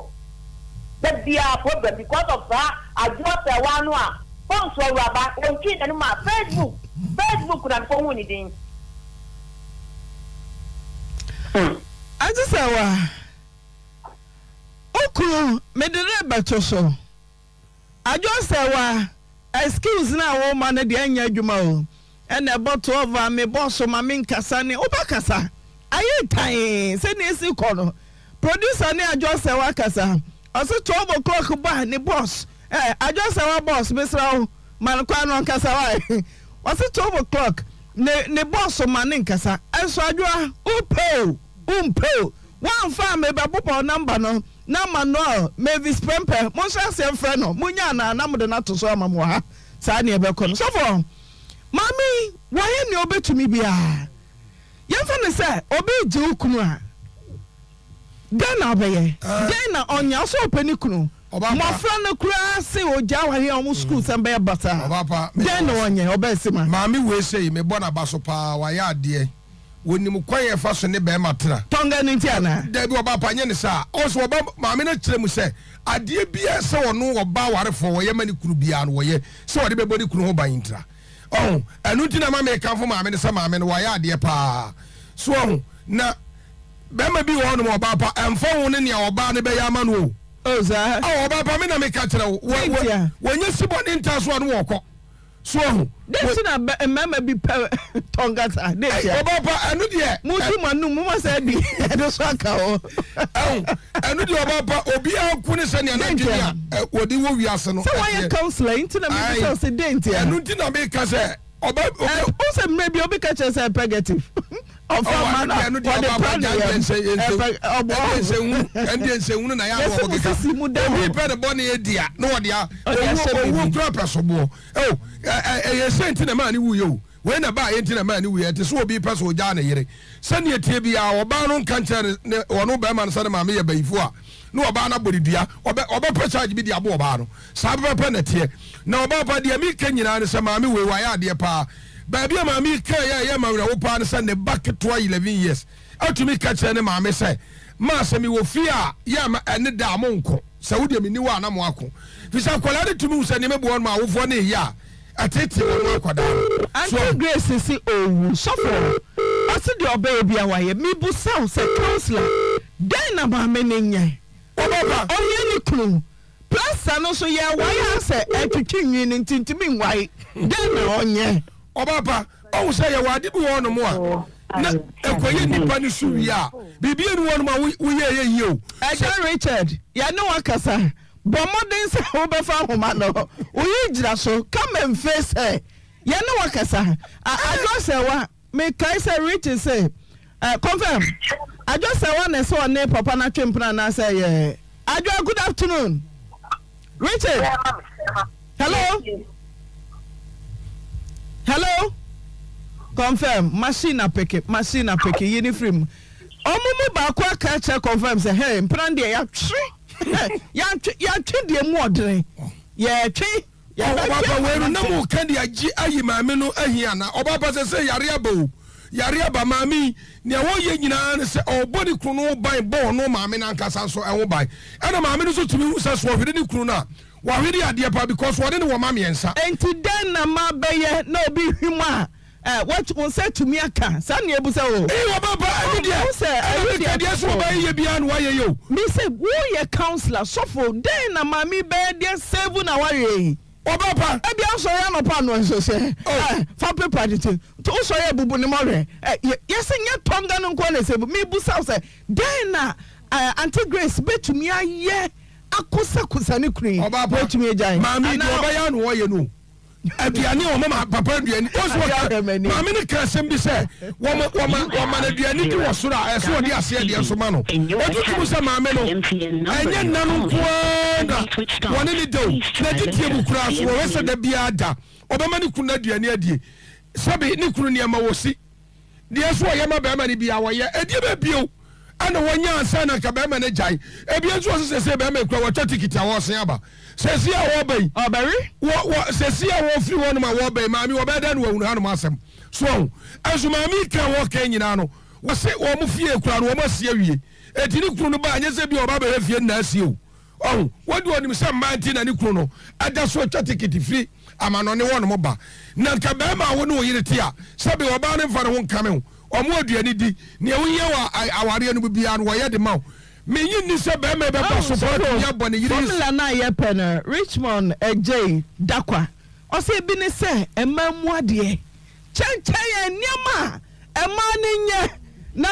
Da biara problem because of saa adwoa sɛɛwaa no a phone so awuraba ɔntwii n'anum a Facebook Facebook na mekɔ huu ne din. Aunty Sɛɛwaa, wo kunu mede no rebɛto so. Adwoa Sɛɛwaa, excuse no a woma no deɛ ɛnyɛ adwuma o. Ɛna ɛbɔ 12 a me bɔ so ma me nkasa ne wobɛkasa ayɛ tann sɛnea esi kɔ no producer ne Adwoa Sɛwa kasa ɔse 12 o'clock bɔ a ne boss eh Adwoa Sɛwa boss mesrɛ wo ma no kwan no ɔnkasa wae ɔse 12 o'clock ne ne boss ma ne nkasa ɛnso Adwoa wopɛ o wompɛ o woamfa a mebɛbobɔ number no na Manuel Mavis Prempeh monhyɛ aseɛ mfrɛ no monya anaa na mode no ato so ama mo wɔ ha saa ne ɛbɛkɔ no sɔfoɔ Maame yi, wayɛ nea obetumi biara. Yɛmfa no sɛ obi regye wo kunu a, dɛn na ɔbɛyɛ? Dɛn na ɔnyɛ? Ɔsɛ ɔpɛ ne kunu. Mmɔfra no koraa se ogyaa awareɛ a wɔn sukuu sɛm bɛyɛ basaa. Dɛn na ɔnyɛ? Ɔbɛsi ma. Maame wei sei, mebɔ n'aba so paa, wayɛ adeɛ. Wɔnim kwan a ɛfa so ne barima tena. Tɔnga no nti anaa? Dabi, ɔbaa pa, nyɛ ne saa. Ɔwɔ sɛ ɔba, maame no kyerɛ mu sɛ, adeɛ biara sɛ ɔno ɔbaa warefoɔ wɔyɛ ma ne kunu biara no wɔyɛ sɛ ɔde bɛbɔ ne kunu ho ban ntira. Ɔho, ɛno nti na ma mekamfo maame no sɛ maame no wayɛ adeɛ paa. So ɔho, na bɛrima bi wɔ hɔnom ɔbaa pa, ɛmfa ho ne nea ɔbaa no bɛyɛ ama no o. Oh, saa. Ɔwɔ ɔbaa pa, me na meka kyerɛ wo, wɔ, wɔ, wɔnyɛ sibɔne ntaa so a no wɔkɔ. So wahu? Dɛn nti na mmarima bi pɛ tɔnkasa? Dɛn ntia? Ɔba pa, ɛno deɛ. Mo ti mo anum, mo ma sɛ ɛdi ɛde so aka hɔ. Ɛho, ɛno deɛ ɔba pa, obiara nko ne sɛnea n'adwene a wɔde wɔ wiase no. Sɛ wɔayɛ counselor nti na mi bisa sɛ dɛn ntia? Ɛno nti na mi ka sɛ ɔba. Ɛ o sɛ mmerɛ bi obi ka kyerɛ sɛ purgative. Ɔfa ma na wɔde pra ne yam. Ɛpɛ ɔbɔ. Ɛndeɛ nsɛnhunu na yɛ ano ɔbɔ keka. Obi pɛ ne bɔ ne edi a na wɔde a owuo owuo kura pɛ so boɔ. Oh, ɛyɛ sɛ nti na ɛmaa ne wuiɛ o. Wei na ɛbaeɛ nti na ɛmaa ne wuiɛ. Ɛte sɛ obi pɛ sɛ ɔgyaa ne yere. Sɛdeɛ ɛteɛ biara, ɔbaa no nka nkyerɛ ne, ne, ɔno barima no sɛ ne maame yɛ bayifoɔ a, na ɔbaa no abɔ ne dua. Ɔbɛ, ɔbɛpɛ charge bi de abɔ ɔbaa no. Saa pɛpɛpɛ na ɛteɛ. Na ɔbaa pa, deɛ meka nyinaa ne sɛ maame wei, wayɛ adeɛ paa. Baabi a maame yi kaeɛ a ɛyɛ m'awerɛho paa ne sɛ ne ba ketewa 11 years atumi ka kyerɛ ne maame sɛ, Ma sɛ mewɔ fie a, yɛ a ma ɛne da a monko. Sɛ wo deɛ menni hɔ a na moako. Firi sɛ akwadaa no tumi hu sɛ nneɛma bi wɔ hɔnom a awofoɔ no reyɛ a, ɛteetee wɔn akwadaa no. So Auntie Grace se owu. Sɔfo, ɔse deɛ ɔbɛyɛ bia wayɛ. Mebusa wo sɛ councilor, dɛn na maame no nyɛ? Ɔbɛba. Ɔhia ne kunu. Plaster no nso yɛwae a sɛ ɛtwetwe nwi no nti ntumi nwae. Dɛn na ɔnyɛ? Ɔbapa, ɔhu sɛ yɛwɔ ade bi wɔ hɔnom a na ɛkɔyɛ nnipa no so wie a, biribi nni hɔnom a woyɛ ɛyɛ yie o. Agya Richard, yɛne wo akasa. Bɔ mmɔden sɛ wobɛfa nhoma no. Wo yere gyina so. Come and face her. Yɛne wo akasa. Adwoa Serwaa, Mekae sɛ Richie se, eh, confirm. Adwoa Serwaa na ɛsɛ ɔne papa no atwe mpena anaasɛ ɛyɛ Adwoa, good afternoon. Richard. Hello. Hello. Confirm. Machine apeke, machine apeke, yi ne firi mu. Ɔmo mu baako aka akyerɛ confirm sɛ, hey, mpena deɛ yɛatwe. Yɛatwe, yɛatwe deɛ mu ɔdene. Yɛtwe. Ɔbaapa wei no na mo ka de agye ayi maame no ahi ana? Ɔbaapa sɛ sɛ yare aba o, yare aba maame yi nea wɔyɛ nyinaa ne sɛ ɔbɔ ne kunu no ho ban bɔ ɔno maame no ankasa nso ho ban ɛna maame no nso tumi hu sɛ so ɔhwere ne kunu no a wahwere adeɛ paa because ɔne no wɔ ma mmiɛnsa. Enti dɛn na mabɛyɛ na obi hwim a Eh, what wo nsa atumi aka saa nea ebu sɛ o. Ee ɔba ba ɛno deɛ Wo sɛ ɛna ɛno meka deɛ deɛ sɛ sɔfo. ɔba yɛ biara na wayɛ yɛ o. Me sɛ woyɛ councilor sɔfo dɛn na maame yi bɛyɛ deɛ save na wareɛ yi. Ɔba pa. Ebia wosɔre anɔpa ano nso sɛ oh. fa pepa de ti nti wosɔre abubu ne mɔwerɛ. Yɛsɛ nyɛ tɔnga no nko na ɛsɛ bu. Mebusa wo sɛ dɛn na Auntie Grace bɛtumi ayɛ akosakosa ne kunu yi? Ɔba pa. Wɔatumi agyae. Maame deɛ ɔbɛyɛ ano ɔyɛ no. Aduane a wɔma papa aduane wɔn so wɔka maame no ka asɛm bi sɛ wɔma wɔma wɔma no aduane di wɔ soro a ɛsɛ wɔde aseɛ deɛ nso ma no otutu mu sɛ maame no ɛnyɛ nna no nko ara na wɔne ne da o na titie mu koraa so wɔhwɛ sɛ da biara da ɔbɛma ne kunu no aduane adie sɛbe ne kunu nneɛma wɔ si Deɛ nso ɔyɛ ma bɛrima no biara wɔyɛ. Ɛdeɛ bɛ bio ɛna wɔnya ansa na nka bɛrima no agyae. Ebia nso ɔse sɛsɛ bɛrima yi kura wɔatwa tikiti a wɔresan aba. Sɛsi a wɔreba yi. Ɔbɛwe. Wɔ wɔ sɛsi a wɔfiri hɔnom a wɔreba yi maame wɔbɛyɛ dɛn na wɔahunu hanom asɛm. So wahu? Ɛnso maame yi ka a wɔreka yi nyinaa no wɔse wɔn fie koraa no wɔn asi awie. Enti ne kunu no ba a nyɛ sɛ bi a ɔba abɛhwɛ fie no na asi o. Ɔho, wɔn deɛ ɔnim sɛ mmaa nti na ne kunu no da so atwa tikiti firi amanɔne hɔnom ba. Na nka barima a wo ne wo yere te a, sɛbe ɔbaa no mfa ne ho nkame wo, ɔmo aduane di, nea wohia wɔ awareɛ no mu biara no wɔyɛ de ma wo. Mennye nni sɛ barima yi bɛba so paa atumi abɔ ne yere yi. Formula no a yɛpɛ no, Richmond Adjei Dakwa, ɔse ebi ne sɛ mmaa mu adeɛ. Kyɛnkyɛn yɛn nneɛma a mmaa no nyɛ na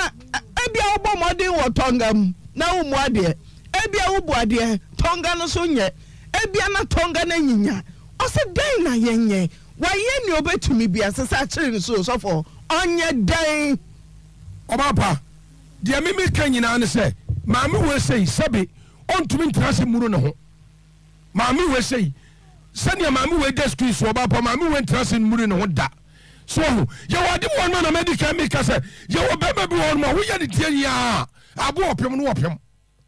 ebia wobɔ mmɔden wɔ Tonga mu na wommu adeɛ. Ebia wobu adeɛ, Tonga no nso nyɛ. Ebia na Tonga no anyinya. Ɔse dɛn na yɛnyɛ? Wayɛ nea ɔbɛtumi biara, sɛ sɛ akyere no so o, sɔfoɔ, ɔnyɛ dɛn? Ɔbaa pa, deɛ me meka nyinaa ne sɛ, maame wei sei, sɛbe ɔntumi ntena ase mmuru ne ho. Maame wei sei, sɛnea maame wei da screen so, ɔbaa pa, maame wei ntena ase mmuru ne ho da. So wahu? Yɛwɔ ade wɔ hɔnom a na madi kan meka sɛ, yɛwɔ bɛrima bi wɔ hɔnom a woyɛ ne deɛ nyinaa a, aboa ɔpem no wɔpem.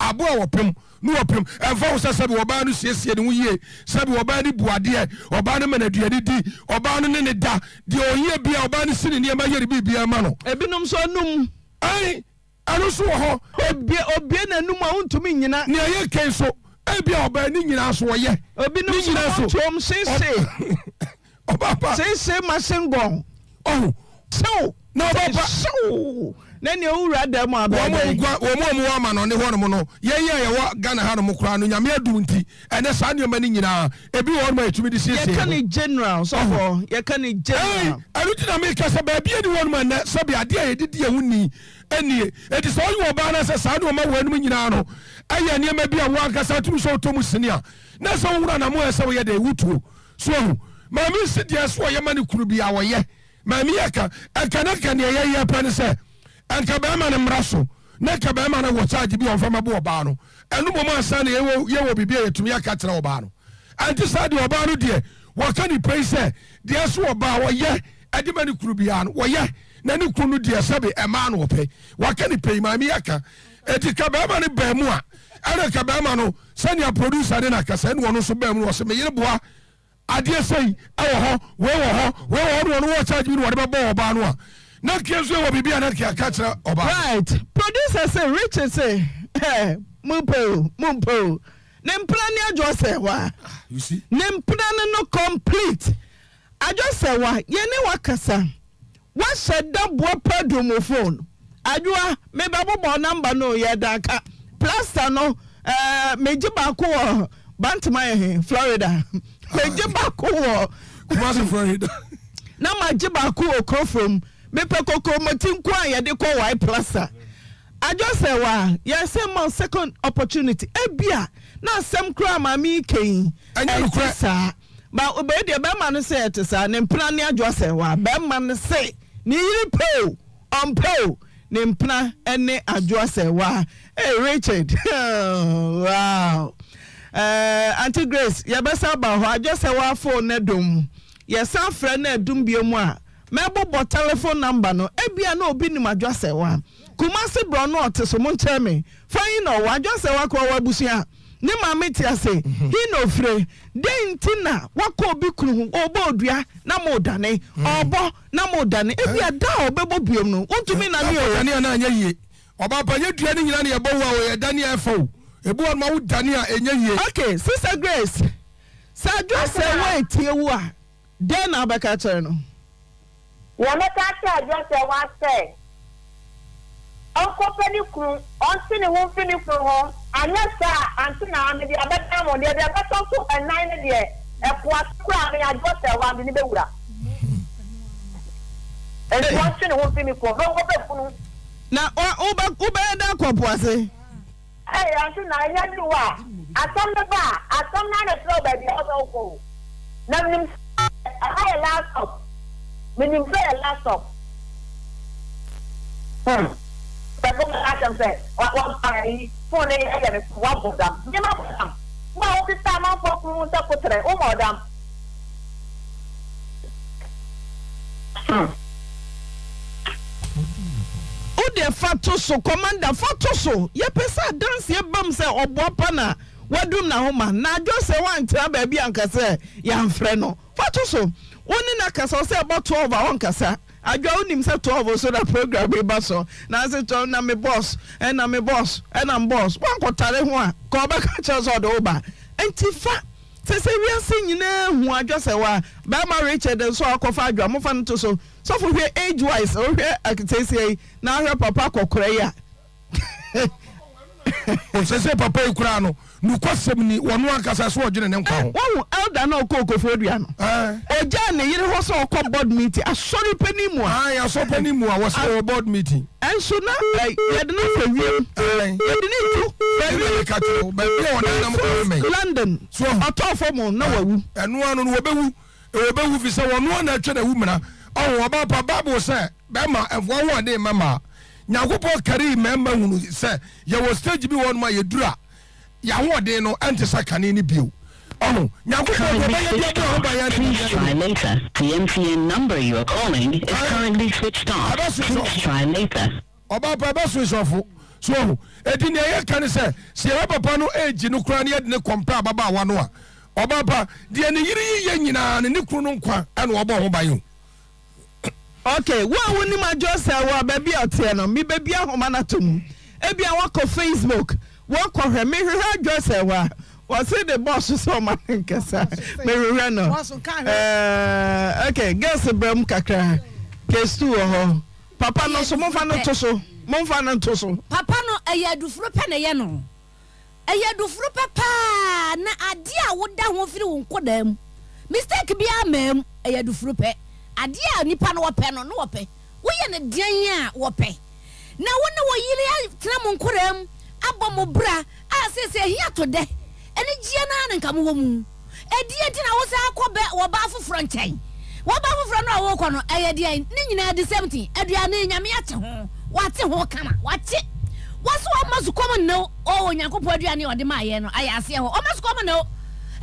Aboa ɔpem no wɔpem. Ɛmfa ho sɛ sɛbe ɔbaa no siesie ne ho yie, sɛbe ɔbaa no bu adeɛ, ɔbaa no ma no aduane di, ɔbaa no ne ne da, deɛ ɔhia biara, ɔbaa no si ne nneɛma yɛ ne biribiara ma no. Ebinom nso anum. Ae, Ɛno nso wɔ hɔ. Obue, obue n'anum a wontumi nnyina. Nea ɛyɛ kan nso, ebia ɔbaa ne nyinaa so ɔyɛ. Ebinom Ne nso nyinaa so. wɔtoam seesei. Ɔbaa pa. Seesei machine gun. Ɔho. Sew. Na ɔbaa pa. Sew. Na nea owura dan mu abɛn Wɔn a dɛn? wɔn a wɔwɔ amanɔne hɔnom no, yɛn a yɛwɔ Ghana hanom koraa no, Nyame adom nti, ɛnɛ saa nneɛma no nyinaa, ebi wɔ hɔnom a yɛtumi de siesie Yɛka yɛn ho. ne general, sɔfoɔ. Yɛka ne general. Ɛn, ɛno nti na meka sɛ baabi nni hɔnom a nnɛ sɛbe adeɛ a yɛde di yɛn ho ni nie. Enti sɛ woyɛ ɔbaa na sɛ saa nneɛma weinom nyinaa no yɛ nneɛma bi a wo ankasa wotumi sɛ wotɔ mu sini a, na ɛsɛ wohunu anammɔn a ɛsɛ sɛ woyɛ dɛn? Wotuo. So wahu? Maame nsi deɛ ɛsɛ ɔyɛ ma ne kunu biara ɔyɛ. Maame yi ɛka, ɛnka na nka deɛ yɛyɛ pɛ ne sɛ ɛnka bɛrima no mmra so na nka bɛrima no wɔ charge bi a ɔmfa mmɛbo ɔbaa no. Ɛno mmom ansa na yɛwɔ yɛwɔ biribi a yɛtumi aka akyerɛ ɔbaa no. Ɛnte saa deɛ ɔbaa no deɛ wɔka ne pɛi sɛ deɛ ɛsɛ ɔbaa ɔyɛ ɛde ma ne kunu biara no wɔyɛ na ne kunu no deɛ sɛbe ɛmaa no ɔpɛ waka ne pɛi maame yi aka. Eti ka bɛrima no baa mu a ɛna ka bɛrima no sɛnea producer ne no akasa ɛna ɔno nso baa mu no ɔse me yere boa Adeɛ sei wɔ hɔ, wei wɔ hɔ, wei wɔ hɔ na ɔno wɔ charge bi na ɔde bɛbɔ ɔbaa no a, na nka nso yɛwɔ biribi a na nka yɛaka akyerɛ ɔbaa no. Right, producer se Richie se eh, mo pɛ o, mo mpɛ o, ne mpena ne Adwoa Sɛwa, You see? ne mpena no no complete. Adwoa Sɛwa, yɛne wo akasa, Woahyɛ da boa pa dum wo phone. Adwoa, me bɛ bobɔ number no yɛ da ka. Plaster no eh, me gye baako wɔ Bantama yɛ he, Florida. Me gye baako wɔ Kumasi Florida. Na ma gye baako wɔ Kurofrom. Me pɛ kokromoti nko a yɛde kɔ wae plaster. Adwoa sɛ wa, yɛ sɛ ma second opportunity. Ebia na asɛm koraa maame yi kɛn. Ɛnyɛ nokorɛ. Ɛnte saa. Ba wei deɛ bɛrima no se ɛte saa, ne mpena ne adwoa sɛ waa. Bɛrima no se ne yere pɛ o, ɔmpɛ o, ne mpena ne adwoa sɛ waa. Hey Richard, wow. Eh, Auntie Grace, yɛbɛsa aba hɔ. Adwoa sɛ waa phone no dum. Yɛsan frɛ no adum bio mu a, mɛbobɔ telephone number no. Ebia na obi nim adwoa sɛ waa. Kumasi borɔ no ɔte so, monkyerɛ me. Fa yi na ɔwɔ. Adwoa sɛ waa koraa ɔwɔ abusua. Ne maame te ase. He na ofire. Dɛn nti na wakɔ obi kunu ho? Ɔrebɔ odua na moredane. Ɔrebɔ na moredane. Ebia da a ɔbɛbɔ biom no, wontumi nnane o. Dane a na anyɛ yie. Ɔbaa pa, nyɛ dua no nyinaa na yɛbɔ wo a o, yɛdane a ɛfa o. Ebi wɔ hɔ nom a wodane a ɛnyɛ yie. Okay, Sister Grace, sɛ Adwoa sɛ woantie wo a, Dɛn na wobɛka akyerɛ no? Nea mɛka akyerɛ Adwoa sɛ wasɛe. Ɔnkɔpɛ ne kunu, ɔnte ne ho mfi ne kunu ho, anyɛ saa a, ante na mede abɛdan mo. Deɛ deɛ ɛbɛtɔ so ɛnan no deɛ, ɛkɔ. Ɛpo ase koraa me adwoɔ sɛ hɔ a mede no bɛwura. Enti ɔntwe ne ho mfiri me kunu ho na ɔnkɔpɛ kunu. Na wobɛyɛ dɛn akɔ po ase? Ei, ante na ɛnya duru hɔ a, asɛm no ba a, asɛm no ara na ɛkyerɛ wo baabi a ɛwɔ sɛ wokɔ o. Na menim sɛ ɛha yɛ last stop. Menim sɛ ɛyɛ last stop. Hmm. Pɛ sɛ ɔbɛka akyerɛ me sɛ, wa, wa, ayi, phone no yɛ me fon, wabɔ dam. Me mabɔ dam. Wo a wosesa amanfoɔ kunu mu sɛ koterɛ, wommɔɔ dam. Hmm. Wo deɛ fa to so commander fa to so yɛpɛ sɛ adanseɛ bam sɛ ɔboa pa na wadum n'ahoma na adwo sɛ wantena baabi anka sɛ yɛamfrɛ no fa to so wo ne no akasa ɔsɛ ɛbɔ 12 a ɔnkasa adwo a wonim sɛ 12 so na program yi ba so na ase 12 na me boss ɛna me boss ɛna me boss wankɔtare ho a ka ɔbɛka kyerɛ sɛ ɔde wo ba nti fa Sɛ sɛ wiase nyinaa hu adwa sɛ wa bɛɛma Richard nso a ɔkɔfa adwa mofa no to so sɔfo hwɛ age wise wohwɛ aketesia yi na ahwɛ papa kɔkora yi a. Sɛsɛ papa yi koraa no nokwasɛm ni wɔno ankasa so ɔdwene ne nkwa ho. Wahu elder no a ɔkɔɔ Koforidua no ɔgyaa ne yere hɔ sɛ ɔkɔ board meeting asɔre panin mu a. Ae asɔre panin mu a wɔsɛ ɔwɔ board meeting. Nso na yɛde no fa wiem. Yɛde no tu fa wiem. Ka kyerɛ wo baabi a ɔne nam kɔ mɛn. London. So ahu. Ɔtɔɔ fam o, na wawu. Ɛno ano no wɔbɛwu. Wɔbɛwu fi sɛ wɔn na atwa na awu mena. Ɔho ɔbaa pa Bible sɛ bɛrima ɛmfa ahoɔden mma mmaa. Nyankopɔn karii mmarima hunu sɛ yɛwɔ stage bi wɔ hɔnom a yɛduru a yɛahoɔden no ɛnte sɛ kane no bio. Ɔho Nyankopɔn deɛ ɔbɛyɛ de abɔ ho ban yɛ ne Please try later. The MTN number you are calling is currently switched off. Please try later. Ɔbaa pa ɛbɛso nsɔfo. So wahu? Enti nea yɛka ne sɛ, sɛ yɛhwɛ papa no age no koraa na yɛde no compare ababaawa no a, ɔbaa pa, deɛ ne yere yi yɛ nyinaa no, ne kunu no nkwa na ɔbɔ ho ban o. Ok, wo a wonim Adwoa Serwaa baabi a ɔteɛ no, mebɛbue ahoma no ato mu. Ebia woakɔ Facebook, woakɔhwɛ. Mehwehwɛ Adwoa Serwaa. Wɔse ne boss sɛ ɔma no nkasa. Mehwehwɛ no. Eh, ok, girls bra mu kakra. Case 2 wɔ hɔ. Papa no nso, momfa no nto so. Momfa no nto so. Papa no, ɛyɛ adufuro pɛ na ɛyɛ no. Ɛyɛ adufuro pɛ paa na adeɛ a woda ho firi wo nkɔdaa mu. Mistake biara mmaa mu, ɛyɛ adufuro pɛ. Adeɛ a nipa no wɔpɛ no, na wɔpɛ. Woyɛ no deɛn a, wɔpɛ. Na wo ne wo yere atena mo nkɔdaa mu, abɔ mo bra a seesei ahia to dɛ. Anigyeɛ no ara na nka mowɔ mu. Ɛdeɛn nti na wosan kɔ bɛ ɔbaa foforɔ nkyɛn? W'ɔbaa foforɔ no a worekɔ no, ɛyɛ deɛn? Ne nyinaa the same thing. Aduane, Nyame ate ho. Wate ho kama. Wate. Wɔse wɔmma sukɔm nne wo. Oh, Onyankopɔn aduane a ɔde maa yɛn no, ayɛ aseɛ hɔ. Ɔmma sukɔm nne wo.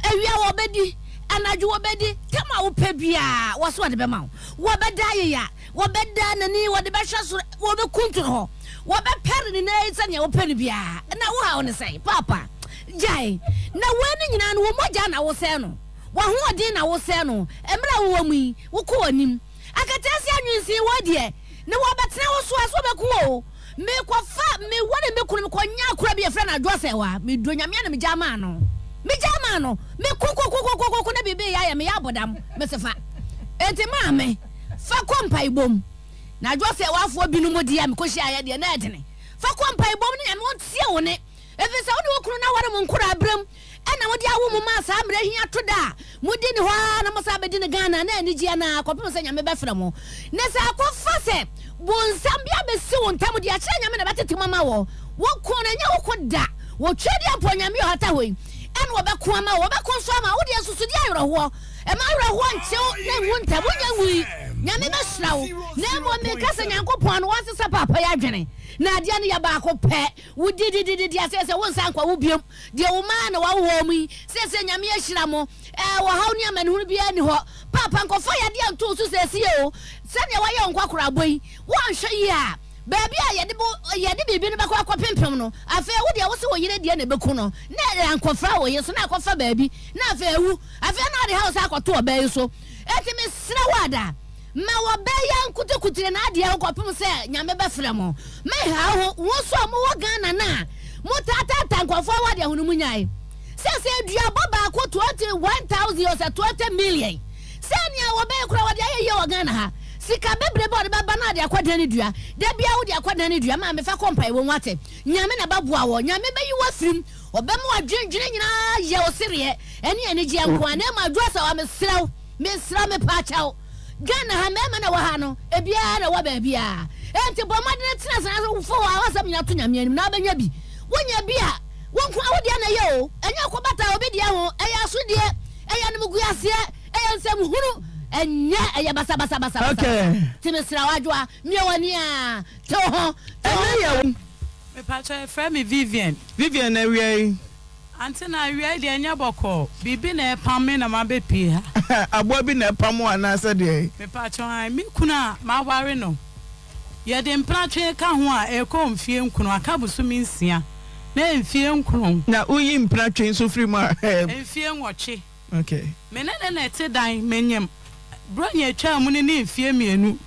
Awia wɔbɛdi, anadwo wɔbɛdi, tam a wopɛ biara, wɔse wɔde bɛma wo. Wɔbɛda ayeya, wɔbɛda n'ani, wɔde bɛhwɛ soro, wɔbɛkuntunu hɔ, wɔbɛpɛre ne nan sɛdeɛ wopɛ no biara. Na wo haw ne sɛn? Paapa. Gyae! Na wei no nyinaa no, wo mogya na wosɛe no, w'ahoɔden na wosɛe no, mmerɛ a wowɔ mu yi, wokɔ w'anim. Akataasia nwensee wei deɛ, ne wɔbɛtena wo so a, so wɔbɛku wo o. Mekɔfa, me ware me kunu, mekɔnya akora bi yɛfrɛ no Adwoa Sɛwa, medɔ Nyame a na megyaa maa no. Megyaa maa no, meko ko ko ko ko ko na biribi reyɛ ayɛ me, yɛ abɔdam, mese fa. Enti maame, fa kɔ mpaebɔ mu. Na Adwoa Sɛwafoɔ binom deɛ a mekɔhyiaeɛ deɛ na ɛdene. Fa kɔ mpaebɔ mu ne Nyame ɔntie wo nne. Ɛfiri sɛ wo ne wo kunu no aware mo nkoraaberɛm na mode awo mo mma a saa mmerɛ he ato da a modi ne hɔ ara na mosan bɛdi no Ghana na anigyeɛ no ara kɔpem sɛ Nyame bɛfrɛ mo. Na sɛ akɔfa sɛ bonsam bi abɛsi wo ntam deɛ akyerɛ Nyame na bɛtete mo ama wɔ wo ko no ɛnyɛ wo ko da. Wɔ Twedeɛ mpo Nyame ɔhata hɔ yi ɛna ɔbɛko ama wo, ɔbɛko nso ama wo deɛ susudeɛ awerɛhoɔ. Mma awerɛhoɔ nkye wo na nwu ntɛm, wonyɛ nwui, Nyame bɛhyira wo. Na mmom meka sɛ Nyankopɔn no wɔnsesa paapa yi adwene na adeɛ no yɛ baako pɛ. Wo dididididi a seesei wo nsan nkɔ wo biom, deɛ wo mma na wawo wɔn yi, seesei Nyame ahyira mo, ɛɛ ɔhaw ne amanehunu biara nni hɔ. Paapa nkɔfa yadeɛ nto wo so seesei o, sɛdeɛ wayɛ wo nkwakoraabɔ yi, woanhwɛ yie a, baabi a yɛde bo yɛde biribi no bɛkɔ akɔpempem no, afei wo deɛ wose wo yere deɛ na ɛbɛku no, na ankɔfra wo yere so, na akɔfa baabi, na afei awu, afei na ɔde haw san akɔto ɔbaa yi so. Enti mesrɛ wo ada. Ma wɔbɛyɛ nkutukutire n'adeɛ ho kɔpem sɛ Nyame bɛfrɛ mo. Menhaw ho, wo nso a mowɔ Ghana no a motaataataa nkurɔfoɔ awadeɛ ho no monyae. Seesei duabɔ baako 21,000 o sɛ 20 million. Sɛ nea wɔbɛyɛ koraa wɔde ayɛ yie wɔ Ghana ha. Sika bebrebe a ɔde bɛba no ade akɔdan ne dua. Da biara wode akɔdan ne dua. Maame fa kɔ mpaebɔ mu wate. Nyame na bɛboa wɔ. Nyame bɛyi wo afiri mu. Ɔbɛma w'adwendwene nyinaa ayɛ wo sereɛ ɛne anigyeɛ nko ara. Na mmom Adwoa Asawa mesrɛ wo, mesrɛ wo mepaakyɛw. Ghana ha mmarima na ɛwɔ ha no ebiara na ɛwɔ baabiara. Enti bɔ mmɔden tena ase na fa w'asɛm nyinaa to Nyame anim na wobɛnya bi. Wonya bi a, wo nko ara wo deɛ na ɛyɛ o. Ɛnyɛ kɔbata obi deɛ ho. Ɛyɛ asodeɛ, ɛyɛ animguaseɛ. Ɛyɛ nsɛm hunu ɛnyɛ ɛyɛ basabasa basabasa. Okay. Ti mesrɛ wo Adwoa mie w'ani a te wo ho te wo Ɛnɛ ho. yɛ wo. Mepakyɛ yɛfrɛ me Vivian. Vivian awia yi. Ante na awia yi deɛ ɛnyɛ bɔkɔɔ. Biribi na ɛpam me na mabɛpie ha. Aboa bi na ɛpam wo anaasɛ deɛn? Mepakyɛ ae me kunu a maware no yɛde mpena twe ka ho a ɛrekɔ mfie nkono aka bosome nsia na mfie nkron. Na woyi mpena twe nso firi mu a? Mfie nwɔtwe. Okay. Me ne no na ɛte dan, menyem Buronya etwaa mu no ne mfie mienu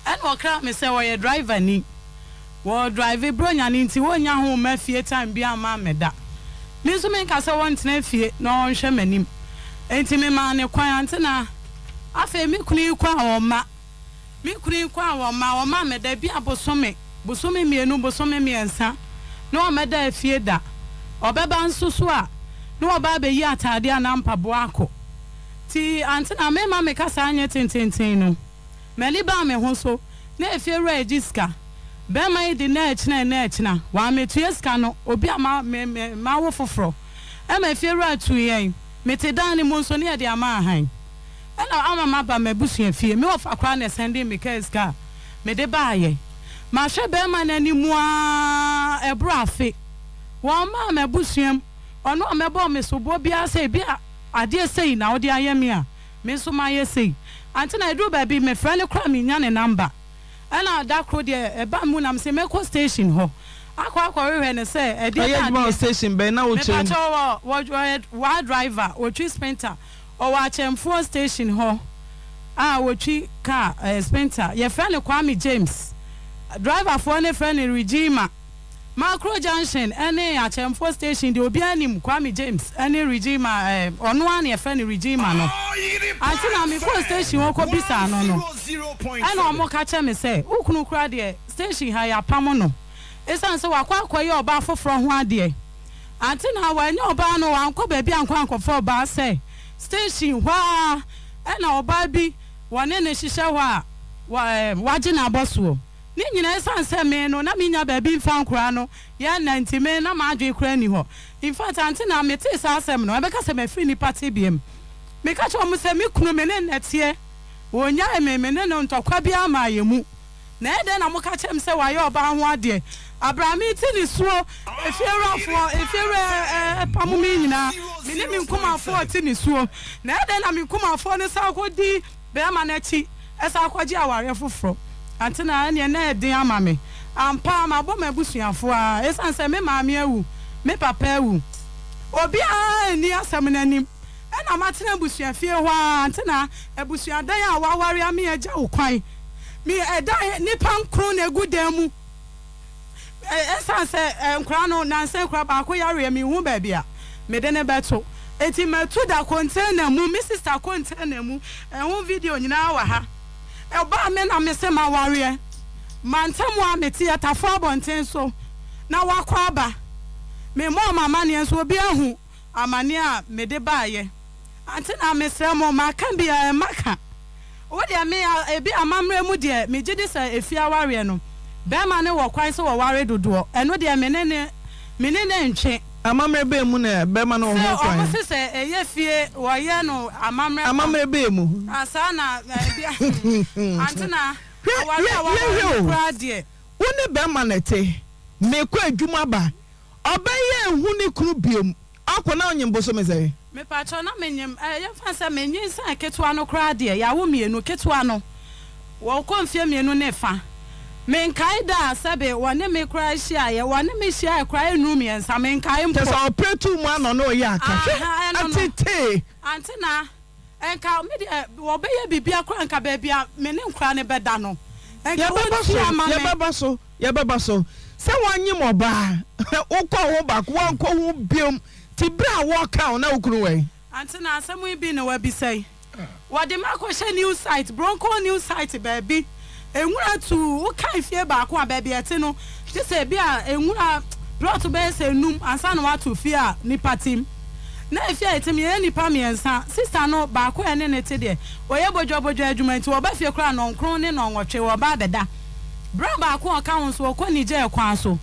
ɛna ɔkraa me sɛ ɔyɛ driver ni. Wɔ drive Buronya no nti wɔnnya ho mma fie time biara mma mmɛda. Me nso menka sɛ wɔntena fie na ɔnhwɛ m'anim. Enti memaa no kwan ante na afei me kunu yi kɔ a ɔmma. Me kunu yi kɔ a wɔmma, wɔmma mmɛda, ebia bosome, bosome mienu, bosome miɛnsa, na wɔmmɛda afie da. Ɔbɛba nso so a, na wɔba abɛyi ataadeɛ anaa mpaboa akɔ. Nti ante na memma me kasa nyɛ tententen no, m'ani baa me ho so, na efiewura regye sika. Bɛrima yi de nna ɛkyena nna ɛkyena, wammetua sika no, obi a ma, me, me, mawo foforɔ. Ɛma efiewura tuu yɛn. Mete dan no mu nso, na yɛde ama ahan. Ɛna ama maba m'abusua fie. Me wɔfa koraa na ɛsɛndee me kaa sika a mede baeɛ. Mahwɛ bɛrima no anim ara ɛboro afe. Wɔmmaa m'abusua mu. Ɔno a mɛbɔɔ me soboɔ biara sɛ ebia adeɛ sei na wode ayɛ me a, me nso mayɛ sei. Ante na ɛduru baabi mefrɛ no koraa mennya ne number. Ɛna da koro deɛ ɛbaa mu na mese mɛkɔ station hɔ akɔ akɔhwehwɛ no sɛ ɛdeɛ Ɔyɛ na adwuma wɔ adeɛ. station bɛn na wokyerɛ mu? Mepakyɛw wɔ ɔyɛ waa driver, ɔtwi sprinter. Ɔwɔ Akyɛmfoɔ station hɔ a wɔtwi car ɛɛ sprinter. Yɛfrɛ no Kwame James. Driverfoɔ no frɛ no Regima. Makro junction ne Akyɛmfoɔ station deɛ obiara nim Kwame James ne Regima ɛɛ ɔno ara na yɛfrɛ no Regima no. Ante na mekɔɔ station hɔ kɔbisaa no no, ɛna wɔka kyerɛ me sɛ, wo kunu koraa deɛ station ha yɛapamo no ɛsiane sɛ wakɔ akɔyɛ ɔbaa foforɔ ho adeɛ. Ante na wanyɛ ɔbaa no wankɔ baabi ankɔ ankɔfa ɔbaa sɛ station hɔ ara ɛna ɔbaa bi wɔne no hyehyɛ hɔ a wɔ ɛɛ wagye no abɔsoɔ. Ne nyinaa ɛsiane sɛ me no na mennya baabi mfa nkoraa no yɛ nna nti me na m'adwene koraa nni hɔ. In fact ante na metee saa asɛm no ɛbɛka sɛ mafiri nnipa tebea mu. Meka kyerɛɛ wɔn sɛ me kunu me ne no na ɛteɛ ɔnnyae me me ne no ntɔkwa biara mmaa yɛn mu. Na ɛyɛ dɛn na moka kyerɛ me sɛ wayɛ ɔbaa ho adeɛ? Aberɛ a mete nisuo, efiewurafoɔ, efiewura repamo me nyinaa, me ne me nkumafoɔ rete nisuo. Na ɛyɛ dɛn na me nkumafoɔ no san kɔdi barima no akyi san kɔgye awareɛ foforɔ? Ante na ɛnneɛ na ɛyɛ den ama me. Ampa ara mabɔ m'abusuafoɔ ara, ɛsiane sɛ me maame awu, me papa awu. Obiara nni asɛm no anim. Ɛna matena abusuafie hɔ ara, ante na abusuadan a wɔaware ame agya wo kwan. Me ɛdan nnipa nkron na egu dan mu. Ɛsan sɛ nkwadaa no nansa koraa baako yareɛ menhu baabi a mede no bɛto. Enti matu da container mu, me sister container mu. Ɛho video nyinaa wɔ ha. Ɛbaa me na mese mawareɛ. Mantam a mete Atafo abɔnten so na wakɔ aba. Memmɔɔ m'amanneɛ nso obiara ahu amaneɛ a mede baeɛ. Ante na mesrɛ mo maka bi a ɛmma ka. Wo deɛ me a ebi amammerɛ mu deɛ me gyedi sɛ efie awareɛ no bɛɛma no wɔ kwan sɛ wɔware dodoɔ ɛno deɛ me ne no me ne no ntwe. Amammerɛ bɛn mu na bɛɛma no wɔ Sɛ ho kwan? ɔmo se sɛ ɛyɛ fie wɔyɛ no amammerɛ kwan. Amammerɛ bɛn mu? Ah saa na ebi ante na Hwɛ aware yɛ a waware yɛhwɛ no o koraa deɛ. Wo ne bɛɛma na ɛte mekɔ adwuma ba ɔbɛyɛ nhu ne kunu biom akɔ na ɔnyem bosome sɛn? Mepakyɛw na menyem eh yɛmfa no sɛ menyinsɛn ketewa no koraa deɛ yɛawo mienu ketewa no wɔkɔ mfeɛ mienu ne fa menkae da a sɛbe wɔne me koraa hyiaeɛ wɔne me hyiaeɛ koraa ɛnnuru miɛnsa menkae mpo. Kyerɛ sɛ ɔpere too mu a na ɔne wo yɛ aka hwɛ Aha ɛno no atetee. Ante na nka me deɛ wɔbɛyɛ biribiara koraa nka baabi a me ne nkwadaa no bɛda no nka Yɛbɛba so wɔntua ama me. yɛbɛba so yɛbɛba so sɛ wɔanyem ɔbaa wokɔ ho baako woankɔ ho biom nti berɛ a wɔka wo na wo kunu wɔ he? Ante na asɛm yi bi na wabisa yi. Wɔde me akɔhyɛ new site, Bronco new site baabi. Nwura tuu, wokae fie baako a baabi a ɛte no, gye sɛ ebi a nwura plot bɛyɛ sɛ nnum ansa na wɔato fie a nnipa te mu. Na efie a yɛte mu, yɛyɛ nnipa mmiɛnsa. Sista no baako a ɛne no te deɛ, ɔyɛ bodwabodwa adwuma nti ɔba fie koraa nnɔnkron ne nnɔnwɔtwe, ɔba abɛda. Bra baako a ɔka ho nso, ɔkɔ Niger kwan so.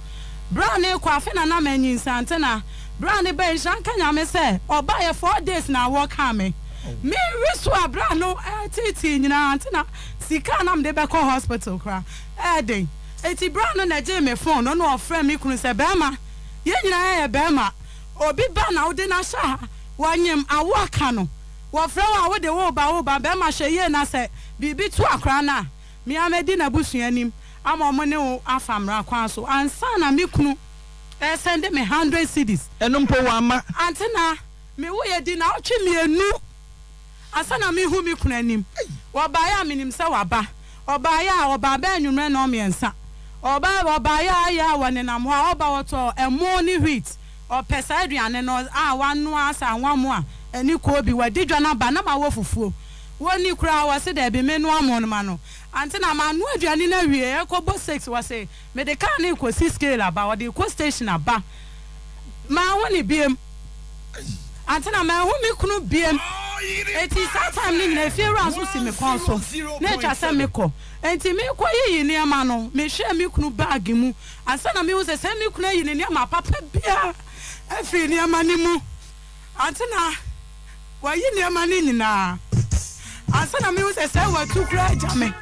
Bra no rekɔ, afe na na manyinsɛn, ante na bra no bae, nhyira nka Nyame sɛ ɔbaeɛ four days na awoɔ kaa me. Me we so a bra no reteetee nyinaa, ante na sika a na mede bɛkɔ hospital koraa ɛyɛ den. Enti bra no na ɛgyee me phone no na ɔfrɛɛ me kunu sɛ, Barima, yɛn nyinaa yɛyɛ barima, obi ba na wode no ahyɛ ha, wanyem, awo aka no, wɔfrɛ wo a wode wo ba, wo ba, barima hwɛ yie na sɛ biribi to akwadaa no a, Me ara mɛdi n'abusua anim ama wɔn ne wo afa mmara kwan so ansa na me kunu resɛnde me hundred cedis. Ɛno mpo wamma. Ante na me woeɛ di naawɔtwe mmienu ansa na mehu me kunu anim. Ɔbaeɛ a menim sɛ waba. Ɔbaeɛ a ɔbaa bɛyɛ anwummerɛ nnɔnmiɛnsa. Ɔba ɔbaeɛ a ayɛ a wɔnenam hɔ a ɔba ɔtɔɔ ɛmo ne wheat. Ɔpɛ saa aduane no a wanoa asɛ anwa mo a ɛne koobi. Wadi dwa no aba na mawɔ fufuo. Wɔnni koraa wɔse daabi me noa mo no ma no ante na manoa aduane no awie ɛkɔ bɔ six wɔse mede car no rekɔsi scale aba ɔde rekɔ station aba manhu no biem ante na manhu me kunu biem enti saa time no nyina efie wura nso si me kɔn so na atwa sɛ mekɔ enti mekɔ yiyi nneɛma no mehwɛɛ me kunu bag mu ansa na mehu sɛ sɛ me kunu ayi ne nneɛma papa biara afiri nneɛma no mu ante na Wayi nneɛma no nyinaa ansa na mehu sɛ sɛ watu koraa agya me.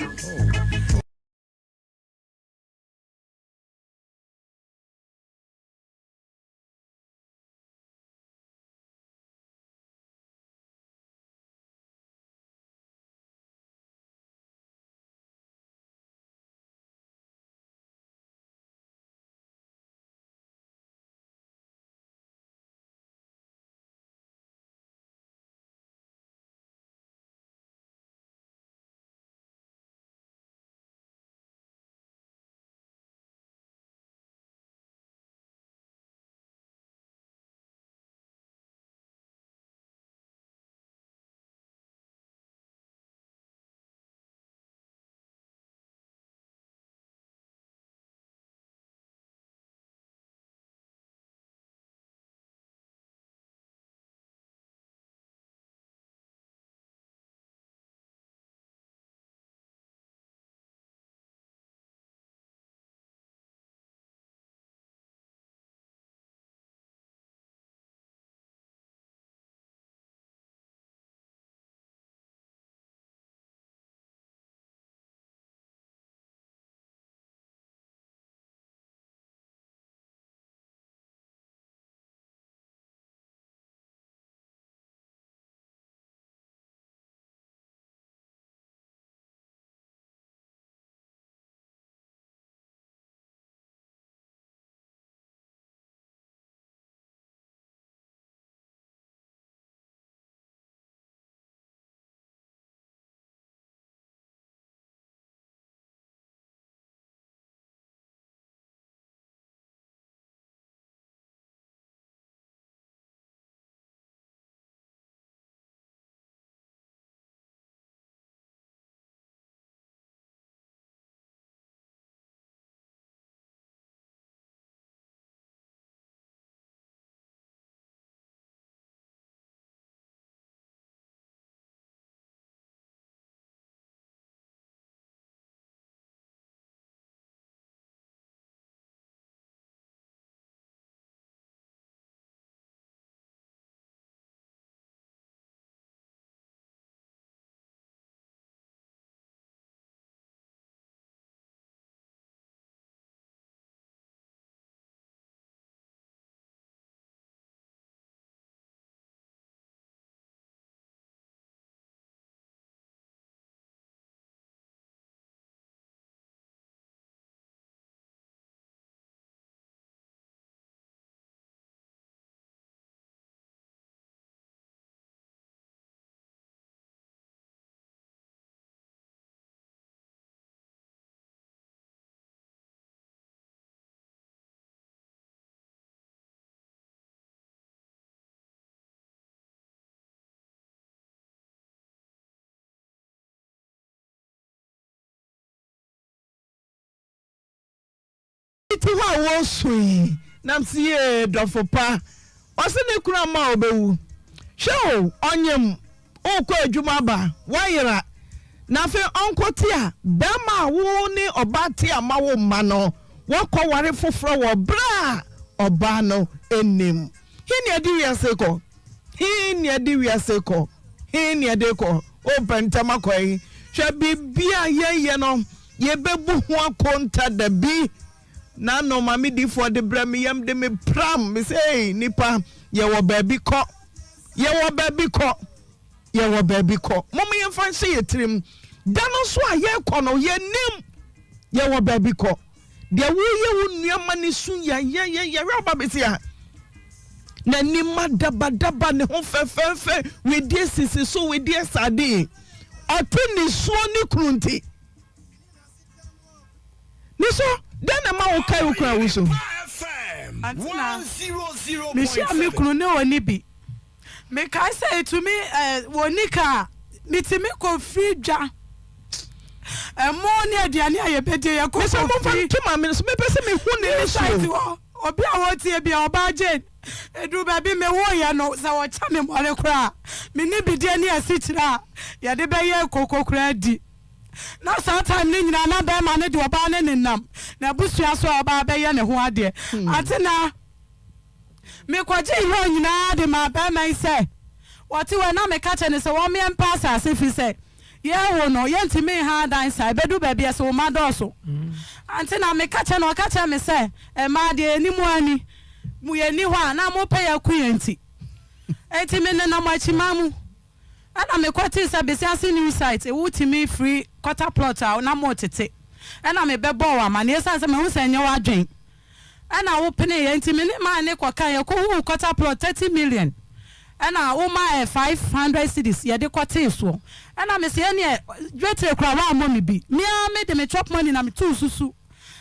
yi te hɔ a wɔresu yi, na mese yee dɔfo pa, ɔse ne kunu ama a ɔbɛwu. Hwɛ o, ɔnyem, worekɔ adwuma aba, woayera, na afei ɔnkɔte a, barima a wo ne ɔbaa te ama wo mma no, woakɔware foforɔ wɔ berɛ a ɔbaa no nnim. He ne ɛde wiase rekɔ? He ne ɛde wiase rekɔ? He ne ɛde rekɔ? Wopɛ ntɛm akɔ he? Hwɛ, biribi a yɛyɛ no, yɛbɛbu ho akonta da bi. N'ano ma me difoɔ de brɛ me yam de me pram me sɛ, Ei, nnipa, yɛwɔ baabi kɔ. Yɛwɔ baabi kɔ. Yɛwɔ baabi kɔ. Momma yɛmfa nhyɛ yɛn tirim. Da no nso a yɛrekɔ no, yɛnnim. Yɛwɔ baabi kɔ. Deɛ woyɛ wo nua ma ne su yayayaya hwɛ ɔba besia n'anim adabadaba ne ho fɛfɛɛfɛ wedeɛ sisi so wedeɛ sardine ɔte nisuo ne kunu nti ne so dɛn na ɛma wo kae wo kunu a wo so. Antina mehyia me kunu ne ɔni bi Mekae sɛ etumi ɛ wɔ nika a, mitumi kɔ firi dwa. Ɛmo ne aduane a yɛbɛdie yɛkɔ Mesɛ kɔ momfa firi. nto maame no so mepɛ sɛ mehu ne New site nisuo. hɔ, obi a ɔretie bia, ɔbaa Jane, ɛduru baabi mewoeɛ no, sɛ wɔkyɛ me mmɔre koraa a, menni bidie ne asikyire a yɛde bɛyɛ koko koraa di. Na saa time no nyinaa na bɛrima no de ɔbaa no nenam n'abusua so a ɔbaa bɛyɛ ne ho adeɛ. Ante na. Mekɔgyee hɔ nyinaa de maa barima yi sɛ ɔte hɔ na meka kyerɛɛ no sɛ wɔmmea mpa asase ɛfiri sɛ yɛrewo no yɛntumi nha adan saa, ɛbɛduru baabi a ɛsɛ wo mma dɔɔso. Ante na meka kyerɛɛ no, ɔka kyerɛɛ me sɛ mmaa deɛ yɛnni mo ani, mo yɛnni hɔ a na mopɛ yɛn aku yɛn nti. Enti menenam akyima mu. Ɛna mekɔtee sɛ Besiase new site wo tumi firi quarter plot a na motete. Ɛna mebɛbɔɔ wo amaneɛ ɛsiane sɛ mahu sɛ ɛnyɛ w'adwen. Ɛna wo peneeɛ nti me ne man no kɔkae yɛkɔhuu quarter plot 30 million ɛna wo maa yɛ 500 cedis yɛde kɔtee soɔ. Ɛna mese ɛneɛ dwetire koraa woammɔ me bi. Me ara mede me chop money na metuu susu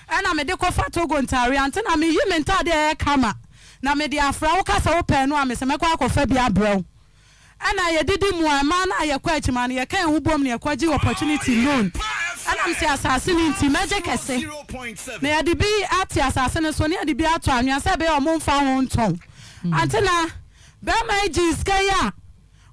ɛna mede kɔfa Togo ntaareɛ ante na meyi me ntaadeɛ a ɛyɛ kama na mede afra wo ka sɛ wopɛɛ no a mese mɛkɔ akɔfa bi abrɛ wo. Ɛna yɛdidi mu a, mmaa no a yɛkɔ akyima no, yɛka yɛn ho bom na yɛkɔgye opportunity loan. Ɛna mese asase no nti, mɛgye kɛse. Na yɛde bi ate asase no so, na yɛde bi atɔ anwea sɛ ɛbɛyɛ a wɔmfa ho ntɔn. Ante na barima yi gyee sika yi a,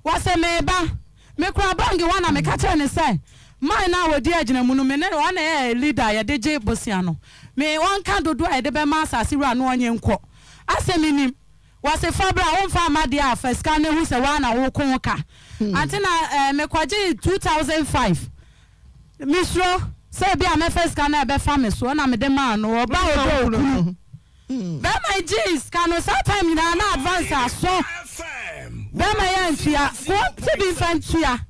wɔse meba. Mekura bank hɔ na meka kyerɛɛ no sɛ, man no a wɔdi agyinamu no, me ne no, ɔno na ɛyɛ leader a yɛde gye bosea no. Me, ɔnka dodoɔ a yɛde bɛma asase wura no ɔnye nkɔ. Asɛ menim. Wɔse fa bra womfa mma deɛ a fa sika no hu sɛ woa na woko ho ka ante na eh mekɔgyee 2005 mesuro sɛ ebia mɛfa sika no a ɛbɛfa me so ɛna mede maa no ɔba ɔdɔ okunu bɛrima yi gyee sika no saa time nyinaa na advance aso bɛrima yi antua wɔnte bi mfa ntua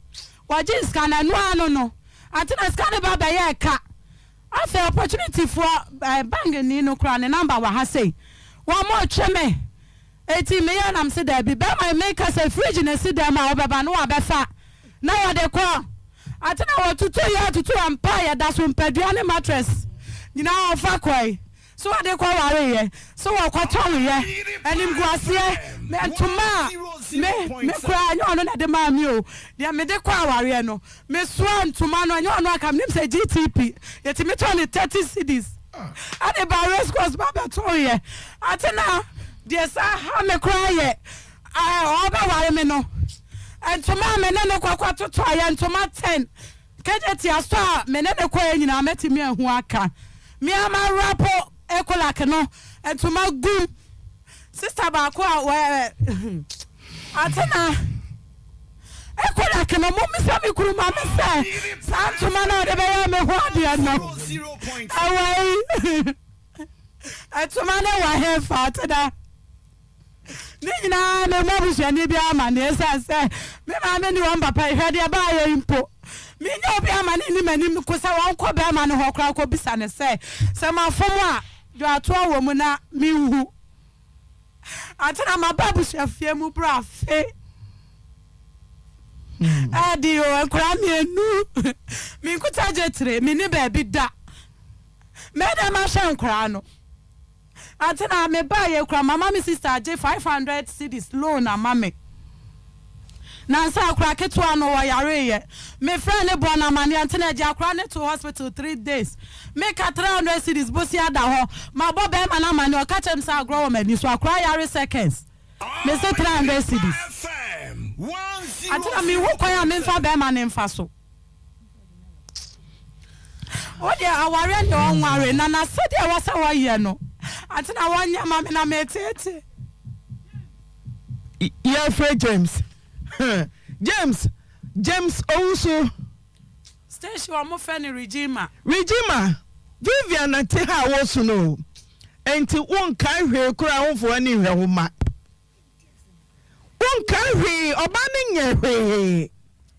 wɔgyee sika no ɛno ano no ante na sika no ba bɛyɛɛ ka Afei opportunity foɔ eh, bank ni no koraa ne number wɔ ha sei. Wɔn mo retwe me. Eti me yɛ na me se daabi. Bɛrima yi me ka sɛ fridge na esi dan mu a wobɛba no wabɛfa na wɔde kɔ. Ate na wɔtutu yɛ atutu ampa a yɛda so mpadua ne mattress nyinaa ɔfa kɔe. So wɔde kɔ wareeɛ? So wɔkɔtɔneyɛ? Animguaseɛ, me ntoma a me, me koraa ɛnyɛ ɔno na ɛde maa me o, deɛ mede kɔ awareɛ no, mesoa ntoma no, ɛnyɛ ɔno anka menim sɛ GTP, yɛtumi tɔ no 30 cedis, ɛde ba race course ba bɛtɔneyɛ. Ate na deɛ saa ha me koraa yɛ, ɛɛ, ɔbɛware me no, ntoma a me ne no kɔkɔtotɔ yɛ ntoma 10. Kejetia store a me ne no kɔeɛ nyinaa mɛtumi ahu aka. Me ara ma wrapo Ecolac no ntoma gum. Sister baako a wɔ Atena Ecolac no mommisa me kunu ma me sɛ saa ntoma no a ɔde bɛyɛ me ho adeɛ no ɛwɔ yi ntoma no wɔ hefa Atena. Ne nyinaa memmɔ abusuani biara amanneɛ ɛsiane sɛ me maame ne wɔn papa yi, hwɛ deɛ ɛbaeɛ yi mpo, mennya obi amma no nni m'anim ko sɛ wɔnkɔ barima no hɔ koraa nkɔbisa no sɛ, sɛ mafom a, dwatoa wɔ mu na menhu. Ante na maba abusuafie mu berɛ afe ɛde o, nkwadaa mmienu, menkuta gyetere, menni baabi da, mɛdɛn mahwɛ nkwadaa no. Ante na me baa yɛ kura mama me sister agye 500 cedis loan ama me. Nansa akora ketewa no ɔyareeɛ. Me frɛɛ no bɔɔ no amaneɛ nti na ɛgye akora no too hospital 3 days. Me ka 300 cedis bosea da hɔ. Mabɔ bɛɛma no amaneɛ ɔka kyerɛ me sɛ agorɔ wɔ m'ani so. Akora yare seconds. Me se 300 cedis. Ante na menhu kwan a memfa bɛɛma no mfa so. Wo deɛ awareɛ deɛ ɔnware na n'asɛdeɛ ɛwɔ sɛ wɔyɛ no ante na wɔnyɛ ma me na meteete. Yɛfrɛ James. James, James Owusu. Station wɔn frɛ no Regima. Regima, Vivian na te ha a wosu no o. Enti wonkae hwee koraa womfa w'ani nhwɛ wo mma. Wonkae hwee, ɔbaa no nyɛ hwee.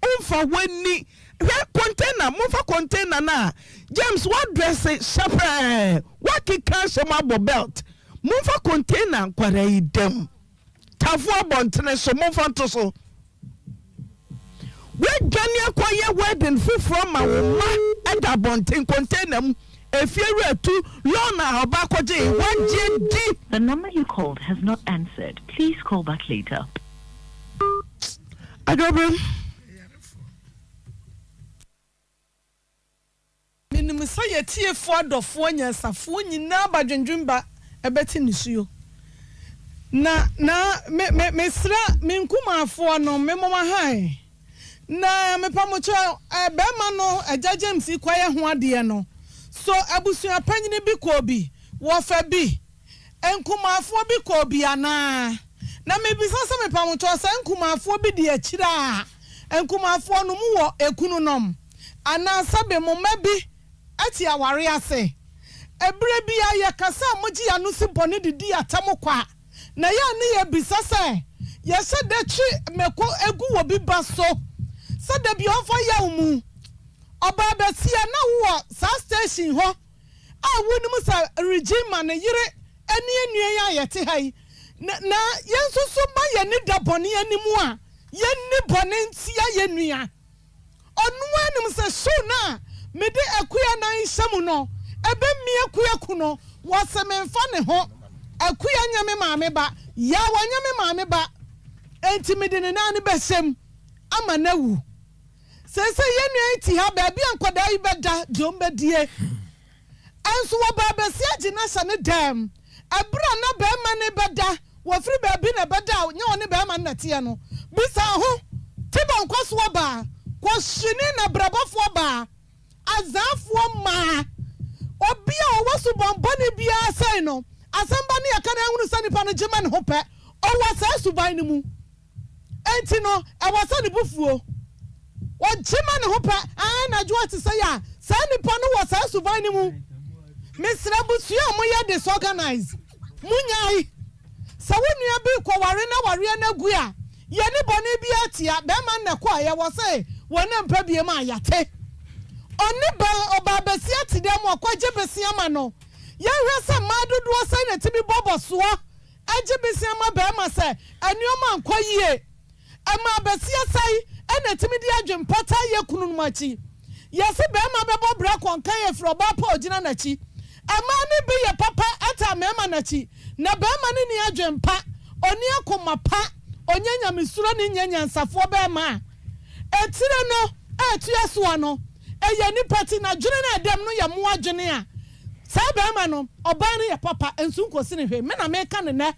Womfa w'ani hwɛ container, momfa container no a James woadrɛse hyɛpɛɛ, woakeka ahyɛ mu abɔ belt. Momfa container nkwadaa yi dam. Tafo abɔntene so, momfa nto so. Woadwane akɔyɛ wedding foforɔ ma wo mma da abɔnten container mu. Efie wura tu loan a ɔba kɔgyee, woagye adi. The number you called has not answered, please call back later. Adwobrem. Menim sɛ y'atiefoɔ adɔfoɔ anyansafoɔ nyinaa ba dwendwen ba ɛbɛte nisuo. Na na me me mesrɛ me nkumaafoɔ no me moma hann. Na mepa mo kyɛw ɛ bɛɛma no agya James yi kɔyɛ ho adeɛ no so abusua panyini bi kɔɔ bi wɔfa bi nkumaafoɔ bi kɔɔ bi anaa? Na mebisa sɛ mepa mo kyɛw sɛ nkumaafoɔ bi di akyire a nkumaafoɔ no mo wɔ ekunu nom? Anaa sɛbe mo mma bi te aware ase? Ɛberɛ biara yɛkasa a mogye yɛn ano si bɔne de di atɛm kwa, na yɛ a ne yɛbisa sɛ, Yɛhyɛ da twi mako gu wɔ bi ba so sɛ da bi ɔmfa yaw mu? Ɔbaa basia na wowɔ saa station hɔ a wonim sɛ Regima ne yere ne yɛn nua yi a yɛte ha yi, na na yɛn nso so ma yɛn ani da bɔne anim a, yɛnni bɔne ntia yɛn nua. Ɔno ara nim sɛ show no a mede Akua nan hyɛ mu no, ɛbɛmia Akua ku no. Wɔse memfa ne ho. Akua nyɛ me maame ba. Yaw ɔnyɛ me maame ba. Enti mede ne nan no bɛhyɛ mu ama no awu. Seesei yɛn nua yi te ha, baabi a nkwadaa yi bɛda, deɛ wɔbɛdie. Nso wɔbaa basia gye no ahyɛ ne dɛm. Ɛberɛ a na barima no rebɛda, wɔfiri baabi na ɛbɛda a nyɛ ɔne barima no na ɛteɛ no, bisa ho, Tibor nkɔsoɔ baa, kɔhyini na brɛbɔfoɔ baa, Azaafoɔ mmaa, obi a ɔwɔ suban bɔne biara sei no, asɛm ba ne yɛka na yɛhunu sɛ nipa no gye ma ne ho pɛ, ɔwɔ saa suban no mu. Enti no, ɛwɔ sɛ ne bo fuo. Ɔgye ma ne ho pɛ, aane, anadwo a te sɛ yɛ a, saa nipa no wɔ saa suban no mu. Mesrɛ abusua a moyɛ disorganized, monyae. Sɛ wo nua bi rekɔware na awareɛ no agu a, yɛnni bɔne biara tia bɛrima no na ɛkɔeɛ, wɔse wɔn ampɛ biom a, yɛate. Ɔne bɛ, ɔbaa basia te dɛm, ɔkɔgye besia ma no. Yɛnhwɛ sɛ mmaa dodoɔ sɛn na ɛtumi bɔ bɔsoɔ gye besia ma barima sɛ nnoɔma nkɔ yie. Ɛmaa basia sɛe na ɛtumi de adwempa taa yɛ kununom akyi. Yɛse barima bɛbɔ bra kɔnkan afiri ɔbaa pa a ɔgyina n'akyi. Mmaa no bi yɛ papa taa mmarima no akyi, na barima no nni adwempa, ɔnni akoma pa, ɔnyɛ nyamesuroni nyɛ nyansafoɔ barima a etire no a ɛtua soɔ no yɛ nipa ti, n'adwene no a ɛdam no yɛ mmoa adwene a Saa barima no, ɔbaa no yɛ papa, nso nkosi no hwee. Me na meka no nnɛ.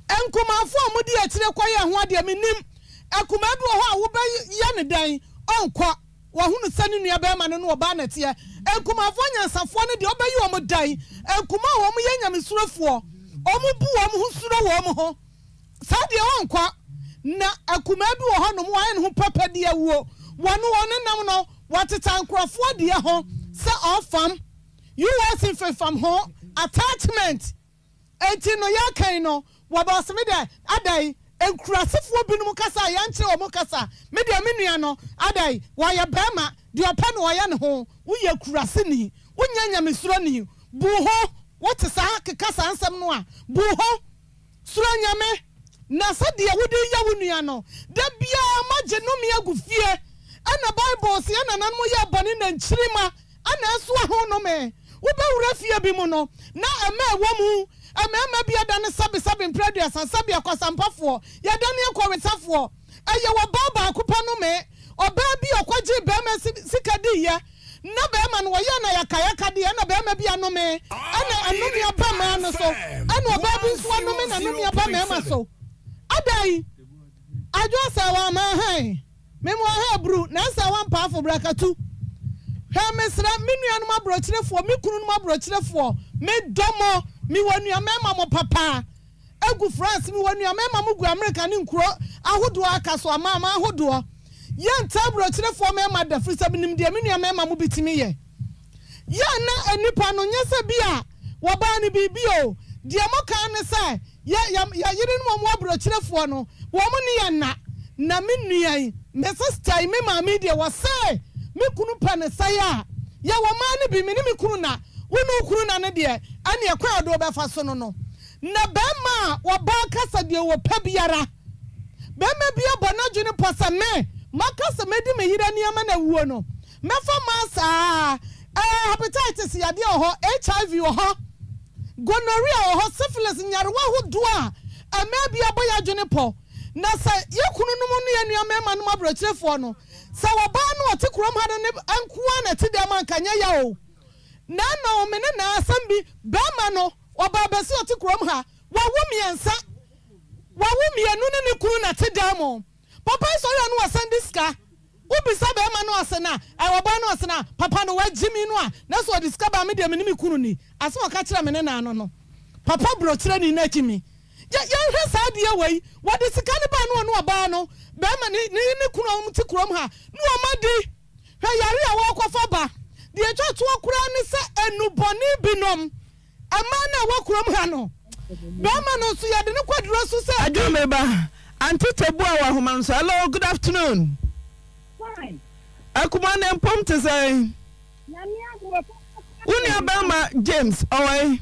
Nkumafoɔ a wɔdi akyire kɔyɛ ho adeɛ, mennim. Akumaa bi wɔ hɔ a wobɛyɛ no dɛn, ɔnkɔ. Wahunu sɛ ne nua barima no ne ɔbaa na ɛteɛ. Nkumafoɔ nyansafoɔ no deɛ, wobɛyɛ wɔn dɛn? Nkumaa a wɔyɛ nyamesurofoɔ, wɔbu wɔn ho suro wɔn ho. Saa deɛ ɔnkɔ. Na akumaa bi wɔ hɔnom, wayɛ ne ho pɛpɛ de awuo. Wɔne wɔn nenam no, wɔteta nkurɔfoɔ deɛ ho sɛ ɔfam. US mfefam ho, attachment. Enti no yɛreka yi no, wɔba ɔse me deɛ, adɛn, nkurasefoɔ binom kasa a yɛnkyerɛ wɔn kasa. Me deɛ me nua no, adɛn, ɔyɛ barima, deɛ ɔpɛ na ɔyɛ ne ho. Woyɛ kuraseni, wonyɛ nyamesuroni. Bu wo ho, wote saa keka saa nsɛm no a, bu wo ho. Suro Nyame, na sɛdeɛ wode reyɛ wo nua no, da biara moagye nnome agu fie. Ɛna Bible se yɛn nananom yɛɛ bɔne na nkyirimma na ɛsoa ho nnome. Wobɛwura fie bi mu no, na ɛma ɛwɔ mu. Mmarima bi adane sɛbesɛbe mprɛ aduasa, sɛbe akwasampafoɔ, yɛadane akɔwesafoɔ. Ɛyɛ ɔbaa baako pɛ nomee. Ɔbaa bi a ɔkɔgyee barima sika diiɛ, na barima no wɔyɛɛ no ayakayakadeɛ, ɛna barima bi anome, ɛna ɛnome aba mmaa no so, ɛna ɔbaa bi nso anome na ɛnome aba mmarima so. Adɛn? Adwo sɛ wamma hann. Me mo aha aburu, na ɛsɛ wampaafo brakatu. Hwɛ, mesrɛ, me nuanom aborɔkyerefoɔ, me kununom aborɔkyerefoɔ, me dɔ mo, me wɔ nuammarima mo papa gu France, me wɔ nuammarima mo gu Amerika ne nkuro ahodoɔ aka so, amanaman ahodoɔ. Yɛntaa aborɔkyerefoɔ mmarima da, firi sɛ menim deɛ me nuammarima mo bi tumi yɛ. Yɛ na nnipa no, nyɛ sɛ bi a wɔbaa no biribi o, deɛ moka ara ne sɛ, yɛ, yɛ, yɛ yerenom a wɔwɔ aburokyerefoɔ no, wɔn ne yɛn nna. Na me nua yi, me sista yi, me maame yi deɛ, wɔse me kunu pɛ no sɛe a, yɛwɔ mmaa no bi, me ne me kunu nna, wo ne wo kunu nna no deɛ, ɛnneɛ kwan a ɔde wo bɛfa so no no. Na barima a ɔbaa kasa deɛ ɔpɛ biara, barima bi abɔ n'adwene pɔ sɛ me, maka sɛ mɛdi me yere ani ama no awuo no, Mɛfa maa saa. Ɛɛ, hepatitis yadeɛ wɔ hɔ, HIV wɔ hɔ, gonorrhea wɔ hɔ, syphilis, nyarewa ahodoɔ a mmaa bi abɔ yɛn adwene pɔ. Na sɛ yɛn kununom ne yɛn nua mmarima nom abrɔkyirefoɔ no, sɛ ɔbaa no a ɔte kurom ha no ne nko ara na ɛte dɛm a, anka nyɛ ya o. Na ɛnna o, me ne naa asɛm bi, barima no, ɔbaa bɛsi ɔte kurom ha, wawo mmiɛnsa, wawo mmienu ne ne kunu na ɛte dan mu. Papa yi sɔre a na wasan de sika. Wobisa bɛɛma no ase na ɛɛ ɔbaa no ase na papa no wagye me no a na sɛ ɔde sika ba a me deɛ me ne me kunu ni. Asɛm a ɔka kyerɛɛ me ne naa no no papa brɔkyerɛni no akyi me. Yɛ yɛnhwɛ saa adeɛ wei wɔde sika no baa na ɔne ɔbaa no bɛɛma ne ne ne kunu a wɔn te kurom ha na wɔn adi. Hwɛ yare a wɔrekɔfa ba. Deɛ ɛtwa toɔ koraa ne sɛ nnubɔne binom. Mmaa no a ɛwɔ kurom ha no, barima no nso yɛde no kɔ aduro so sɛ. Adwo me ba, Auntie Tebua wɔ ahoma no so. Hello, good afternoon. Fine. Akuma ne mpom te sɛn? Nyame adom ɔkɔ. Wo nua barima James ɔwɔ he?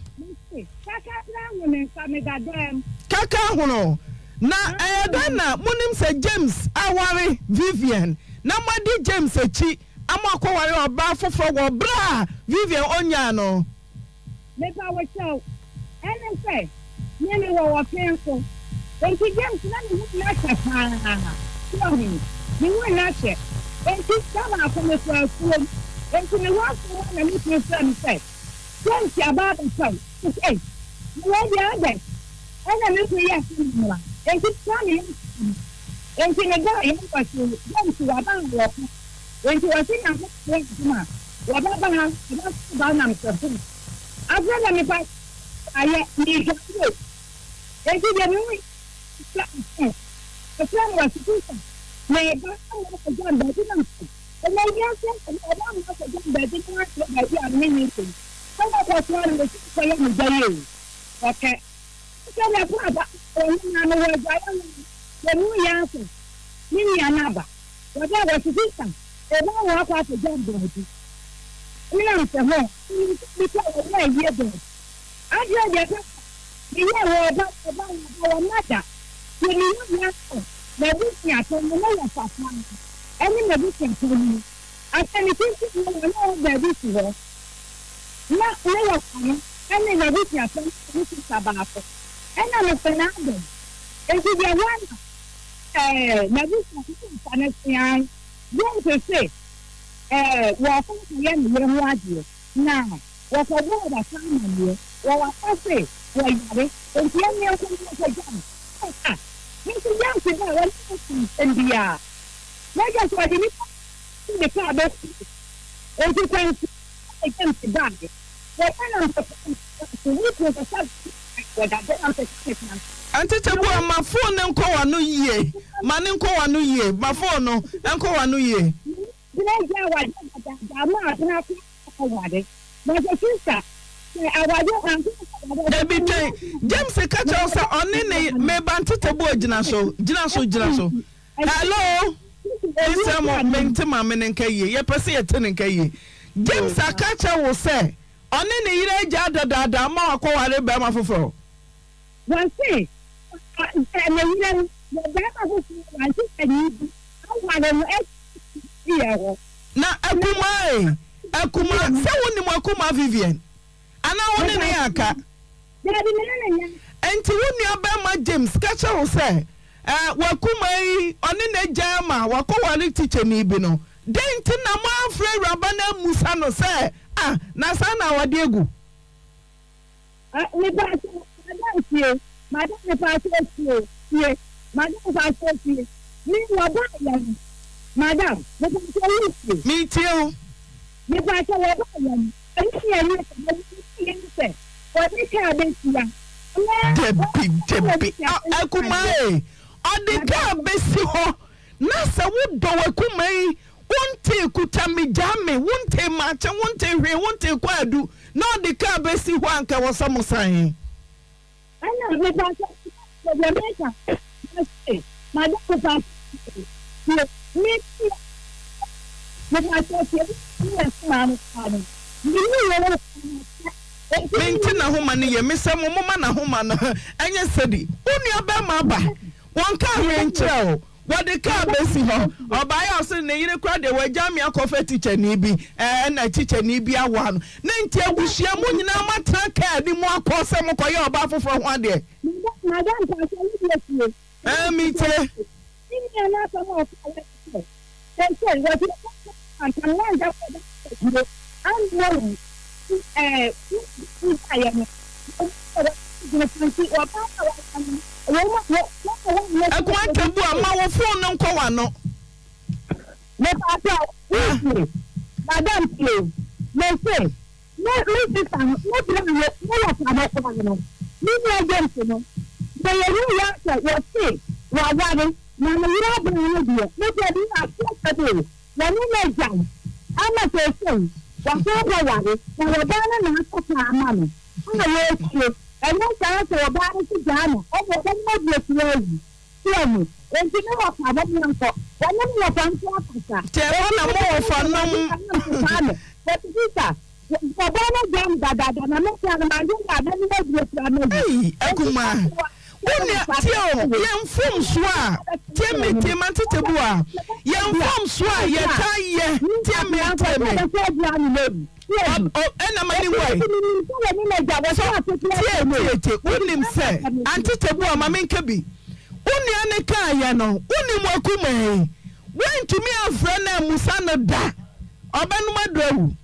Mese, kaka koraa ho ne nsa meda dɛm. Kaka hono. Na ɛyɛ dɛn na monim sɛ James aware Vivian na moadi James akyi ama wakɔware ɔbaa foforɔ wɔ berɛ a Vivian ɔnnyaa no? Mepa wo kyɛw, ɛne sɛ, me me wɔ ɔfe nso. Enti James na me ho nna hyɛ paa. So wahu? Me ho nna hyɛ. Enti da baako me kɔɔ afuom. Enti me wɔ afuom a na me kunu frɛ me sɛ, James aba abɛtɔ wo. Mese, ei, na wei deɛ adɛn? Ɛna me kunu yɛɛ sɛ me mmra. Enti me kaa me yam too mu. Enti me baa yɛn wɔse James waba a wɔkɔ. Enti wɔse Nyankopɔn yɛ adom a, Wɔbɛba ha, wɔbɛfa aba nam sɛ ho. Afei na mepa ayɛ meredware o. Enti deɛ mehu yɛ sɛ ɔsɛ ɔfrɛ me wɔ sukuu sɛ mereba ama akɔgya me baabi na mfa ɛnɛ wiase asɛm ɔba ama akɔgya me baabi na wankyerɛ baabi a me ne so sɛ wɔkɔtoa no wɔsi kɔyɛ me gya yi o ɔkɛ sɛ na ɛkɔ aba wɔne maame wɔ adwaeɛ hɔ deɛ mehu yɛ asɛ me nua no aba. Wɔdɛ wɔsisi sa eba wɔ akɔ akɔgya baabi. Menam sɛ hɔ menim sɛ bi kɔ wɔyɛ ayie baabi. Adeɛ deɛ papa meyɛ wɔ ɔba wɔ ɔba wɔ ɔba wɔ mma da. Deɛ mehu hia sɛ m'abusuatɔ no ne wɔ fa paa ɛne m'abusuatɔ no. Afei me tintim no wɔ ne wɔ baabi si hɔ na ne wɔ fa no ɛne m'abusuatɔ no ne sista baako ɛna mepɛ n'adɔm. Enti deɛ hɔ na Ɛɛ, n'abusuafo no mfa no sean. James se, Ɛɛ, wɔrekɔ akɔyɛ ne yere ho adeɛ, na wɔkɔbɔɔ wata amanneɛ. Wɔ wata se wɔyare, enti ɛnneɛ nkɔ na wɔnkɔgya no. Ah, me nso James ba a, wɔne no nka asɛm biara. N'agya se ɔde nnipa de kaa bɛsi no. Enti kwansin na James baeɛ. Auntie Tebua ma phone no nkɔ w'ano yie ma no nkɔ w'ano yie ma phone no nkɔ w'ano yie. Dabi twɛn James ka kyerɛ wo sɛ ɔne ne meba Auntie Tebua gyina so gyina so gyina so hello mesrɛ mo mente maame no nka yie yɛpɛ sɛ yɛte ne nka yie James aka kyerɛ wo sɛ ɔne ne yere agyaa dadaada ma wakɔware barima foforɔ. Wɔse ne yere no wɔ barima foforɔ wante panin bi aware no afiri fie hɔ. Na Akumaa e, Akumaa, sɛ wonim Akumaa Vivian anaa wo ne no yɛ aka? Daabi, me ne no nyɛ. Enti wo nuabarima James ka kyerɛ wo sɛ, Ɛɛ, w'akumaa yi, ɔne no agyae ama wakɔware tikyani bi no, dɛn nti na moamfrɛ awuraba no ammisa no sɛ, Ah, na saa na awadeɛ gu? Mepaakyɛw, madam tie, madam mepaakyɛw tie, tie, madam mepaakyɛw tie, me wɔbaayɛ no, madam mepaakyɛw wo tie. Metie wo. Mepaakyɛw wɔbaayɛ no, ɛno ne ɛnyɛ sɛ, wɔbaayɛ no sɛ wɔde kaa bɛsia, na. Dabi, dabi, akumaa ee, ɔde kaa bɛsi hɔ Na sɛ wodɔ w'akuma yi, wontee kuta me gyaa me, wontee makye, wontee hwee, wontee kwaadu, na ɔde kaa bɛsi hɔ a, anka ɛwɔ sɛ mosan he? Ɛna mepakyɛ deɛ meka mese madam mepakyɛ tie me tie mepakyɛ tie me yɛ somaa no koraa no me ne yɛ wɔ Mente n'ahoma no yie. Mesrɛ mo momma n'ahoma no nyɛ sɛdi. Wo nua bɛrima aba. Wɔnkaa hwee nkyerɛɛ wo. Wɔde kaa bɛsi hɔ. Ɔbaeɛ a ɔse ne yere koraa deɛ wagyaa me akɔfa tikyani bi ɛna tikyani bi awoa no. Ne nti abusua mo nyinaa moatena kaa no mu akɔ sɛ mokɔyɛ ɔbaa foforɔ ho adeɛ. Madam mpakyɛ wo deɛ tie. Ɛɛ metie. Me nua no asɛm a ɔkaeɛ ne sɛ, seesei wɔde ɔkwan pa anka no wanka sɛ ɔbɛfa aduro annoa wo nti ɛɛ wo gyaeɛ no wɔn a wɔadwene pa nti ɔbaa no a waka no wɔn a wɔn a wɔnyɛ Akua Ntabua ma wo phone no nkɔ w'ano. Mepakyɛw, wotie? Madam tie o, mese Me me sista no, me bra no, me wɔfa no koraa no, me nua James no, deɛ yɛhuu yɛ sɛ wɔse waware na ne yere abɛn no deɛ, me deɛ me aseɛ sɛ de wɔne no agyae ama seesei wasan akɔware na ɔbaa no na atɔ kaa ama no a wɔretie, ɛnyɛ saa sɛ ɔbaa no so gyaa no ɛna ɔbɛnom aburokyire awu. Kyerɛ no. Enti me wɔfa mo menkɔ. Wɔne me wɔfa nso akasa. Nti ɛhɔ na mo wɔfa nom. Kwame, Wɔte sisa, ɔbaa no agyaa me dadaada na me koraa no manyɛ yɛ a mɛnom aduro koraa mawu. Ei Akumaa, wo nua, tie o, yɛn mfomsoɔ a, tie me, tie m'antetebua, yɛn mfomsoɔ a yɛtaa yɛ, tie me, tie me. Ɛna ma ne nguae. So tie tie tie wonim sɛ Auntie Tebua ma menka bi wo nua no kaayɛ no wonim wakumaa yi woantumi amfrɛ no ammusa no da ɔbɛnom aduru awu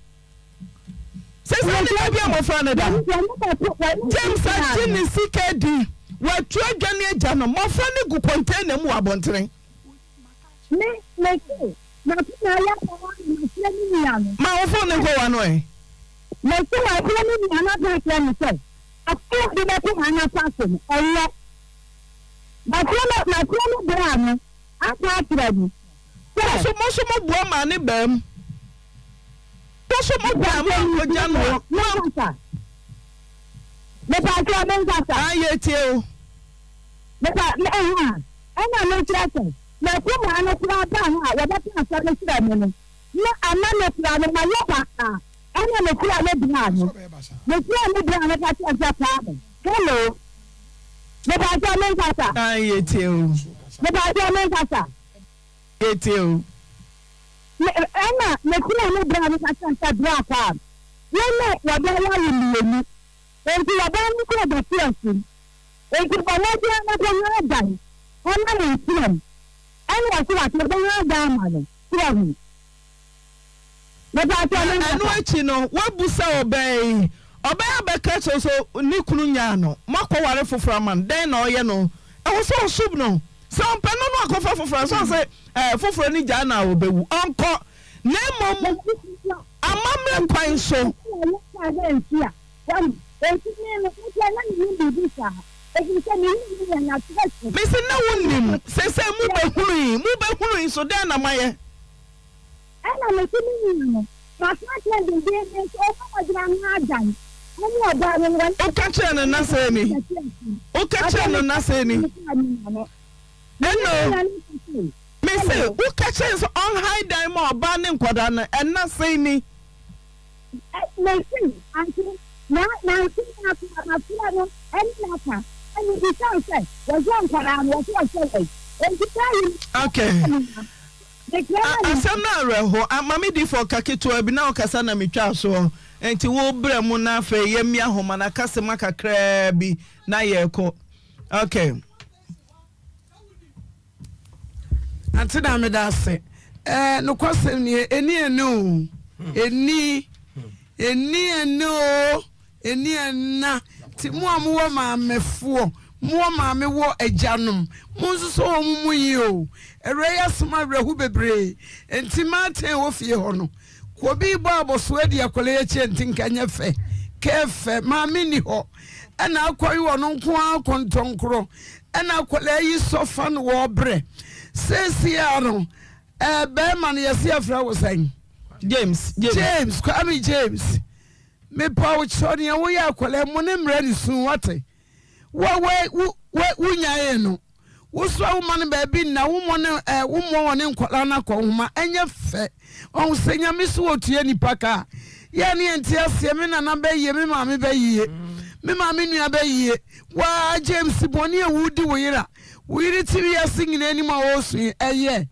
sɛsɛ ne da bi a mmɔfra no da James agye ne sika adi watu adwane agya no mmɔfra no gu container mu wɔ abɔntene. Me, mese, M'akoma ayɛ paa na mafrɛ me nua no. Ma wo fon no nkɔ w'ano ɛ. Mese, mafrɛ me nua no aka akyerɛ no sɛ, Akwan a wode bɛto hɛn asaase no, ɔnnyɛ. Mafrɛ me, mafrɛ me bra no aka akyerɛ no sɛ. Mo nso, mo nso moboa maa ne baa mu. Mo nso moboa mo ankɔgya no a, mo an. Mepakyɛw, menkasa. Ah, yɛtie wo. Mepa, me, ɛha. Ɛnna mekyerɛ sɛ, m'akumaa no koraa baa hɔ a wɔbɛka asɛm no kyerɛɛ me no, na ama me koraa no mayɛ basaa. Ɛnna mekura me bra no, mekura me bra no ka kyerɛɛ no sɛ, Kwame, hello, mepakyɛw menkasa? Aane, yɛtie wo. Mepakyɛw menkasa? Yɛtie wo. Me, ɛnna mekura me bra no ka kyerɛɛ no sɛ, Bra Kwame, wo ne wɔbɛyɛ wo mmienu, enti wɔbaa no kɔɔ dɔteɛ Enti bɔ mmɔden ara kɔhwɛ dan ma no nteam. Ɛna ɔse wate ɔbɛhwɛ dan ama no. So wahu? Mepaakyɛw Na me ɛno nkasa. akyi no, woabu sɛ ɔbaa yi, ɔbaa yi abɛka akyerɛ wo sɛ ne kunu nyaa no, moakɔware foforɔ ama no, dɛn na ɔyɛ no? Ɛwɔ sɛ ɔsom no. Sɛ ɔmpɛ no na wakɔfa foforɔ a, sɛ ɔse ɛɛ foforɔ no gyaa no a ɔbɛwu, ɔnkɔ. Na mmom amammerɛ kwan so. Wahu? Enti me no, me deɛ na mennim biribi saa, ɛfiri sɛ mennim me nua no akyerɛkyerɛ. Mese na wonnim, seesei mobɛhunui, mobɛhunui nso dɛn na moayɛ? Ɛna mese me nua no, maka akyerɛ no dendeenden sɛ ɔmma ɔgyina ho adan ɛne ɔbaa no no, wɔne Woka kyerɛɛ no na sɛn ni? Woka kyerɛɛ no na sɛn ni? Ɛno, mese woka kyerɛɛ no sɛ ɔnhae dan ma ɔbaa ne nkwadaa no, ɛna sɛn ni? Mese, Ante, na nanse na afei mafrɛ no ɛne no aka, na mebisa no sɛ, wɔhwɛ nkwadaa no, wɔse wɔhwɛ wɔn, enti saa yi no, Okay. mefrɛ no Asɛm no awerɛho. Ah, Mame Difoɔ ka ketewa bi na ɔkasa na metwaa soɔ. Nti wo brɛ mu na afei yɛmmia homa no aka sema kakraa bi na yɛkɔ. Okay. Ante na meda ase. Eh, nokwasɛm nie, ɛni ɛne o. Ɛni, ɛni ɛne o, ɛni ɛna. Nti mo a mowɔ maamefoɔ, mowɔ maame wɔ agyanom, monsosɔ wɔn mu yie o. Awura yi asɛm awerɛho bebree. Nti Martin wɔ fie hɔ no, Kobi bɔ abɔsoɔ adi akwadaa yi akyi nti nka nyɛ fɛ. Kɛɛ fɛ, maame nni hɔ. Ɛna akɔyi ɔno nko ara kɔntɔnkorɔ. Ɛna akwadaa yi sɔ fa no wɔ brɛ. Seesei ara no, ɛɛ bɛrima no yɛse yɛfrɛ wo sɛn? James. James. James, Kwame James. Mepa wo kyerɛ nea woyɛ akwadaa mu ne mmerɛ ne su wate. Wo a wo wo wonyaee no. Wo so a woma no baabi nna, wommɔ ne ɛ, wommɔ wɔne nkwadaa no akɔnhoma, ɛnyɛ fɛ. Ɔho sɛ Nyame so ɔtua nipa ka a, yɛ a ne yɛnte aseɛ, me nana bɛyie, me maame bɛyie, me maame nua bɛyie. Waa James, bɔne a wodi wo yere a, wo yere te wiase nyinaa anim a ɔresu yi, ɛyɛ?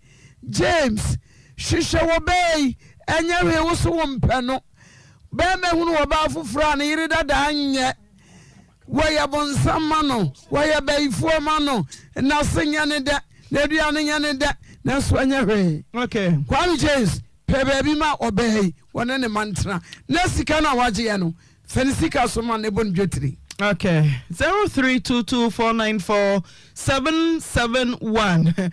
James, hwehwɛ wɔ bɛɛ yi, ɛnyɛ hwee, wo so wompɛ no. Bɛɛma hunu ɔbaa foforɔ a ne yere dadaa nyɛ. Wɔyɛ bonsam ma no, wɔyɛ bayifoɔ ma no, n'ase nyɛ ne dɛ, n'aduane nyɛ ne dɛ, nanso ɛnyɛ hwee. Okay. Kwame James, pɛ baabi ma ɔbaa yi, wɔne ne mma ntena, na sika no a wagyeɛ no, fa ne sika so ma no bɔ no dwetire. Okay. 0322494771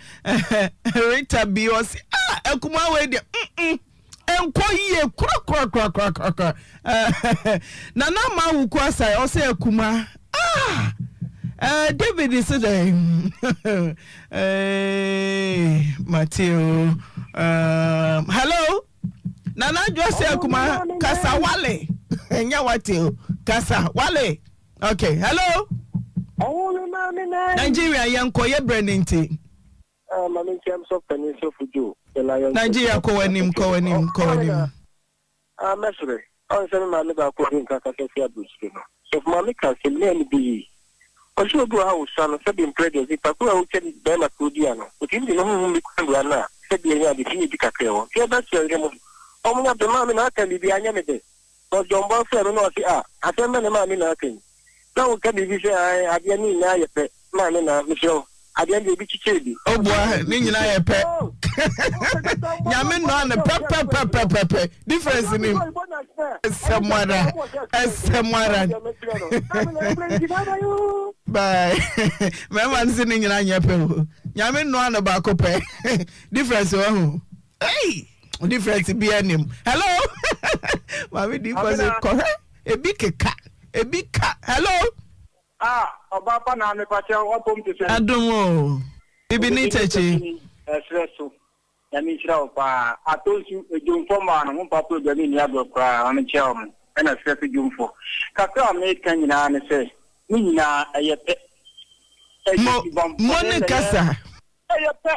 Rita bi ɔse ah akumaa wei deɛ mm Ɛnkɔ yie korakorakorakorakora. Nana ama awuku asae ɔsɛ akuma. Ah! Eh, David se dɛn? Eh, mate o. Um, hello? Nana adwo sɛ akuma kasa wale. Ɛnyɛ wate o. Kasa wale. Okay, hello? Nigeria yɛnkɔ yɛ brɛ ne nti. Ah, ma menkyia me sɔfo panin Sɔfo Joe, the Lion Nigeria kɔ w'anim, kɔ w'anim, kɔ w'anim. Ah, mɛsrɛ, ɔn sɛ me maame baako a ɔde nka kasa fi aburokyire no, sɔfo maame ka asɛm na ɛne bi yie. Ɔse obi wɔ ha a osua no, sɛbe mprɛ deɛ, nipa koro a otwa ne bɛɛma koro di ano, otumi de ne honhom bi kɔ awura no a, sɛbe ɛnyɛ ade fi ne bi kakra ɛwɔ. Nti ɛbɛsrɛ yere mo, ɔmo nya bɛ maame na aka biribi anyɛ me dɛ. Cos John Boy frɛɛ me na ɔse ah, asɛm bɛn na maame na aka yi? Na woka biribi sɛ ae adeɛ no nyinaa yɛ pɛ maame na mesrɛ wo adeɛ no deɛ ebi kyekyere bi. Obua ne nyinaa yɛ pɛ nyame nnɔa no pɛpɛpɛpɛpɛ difference nim ɛsɛm ara ɛsɛm ara bye mɛma no sɛ ne nyinaa nyɛ pɛ o nyame nnɔa no baako pɛ difference wɔ ho. Hey! Difference bi anim. Hello. Maame di kɔ se kɔhwɛ ebi keka ebi ka. Hello. Ah, ɔba pa na mepa kyɛw wapom te sɛn. Adom o. Bibi ne takyi. Ɛserɛ so. Nyame nhyira wo paa. Atɔ nsu edwomfo mmaa no ho mpa program yi nni agorɔ koraa ma menkyia wɔn. Ɛna serɛ so dwomfo. Kakra a meka nyinaa ne sɛ ne nyinaa ɛyɛ pɛ. Ɛyɛ suban Mo bɔne ne na ɛyɛ kasa. ɛyɛ pɛ.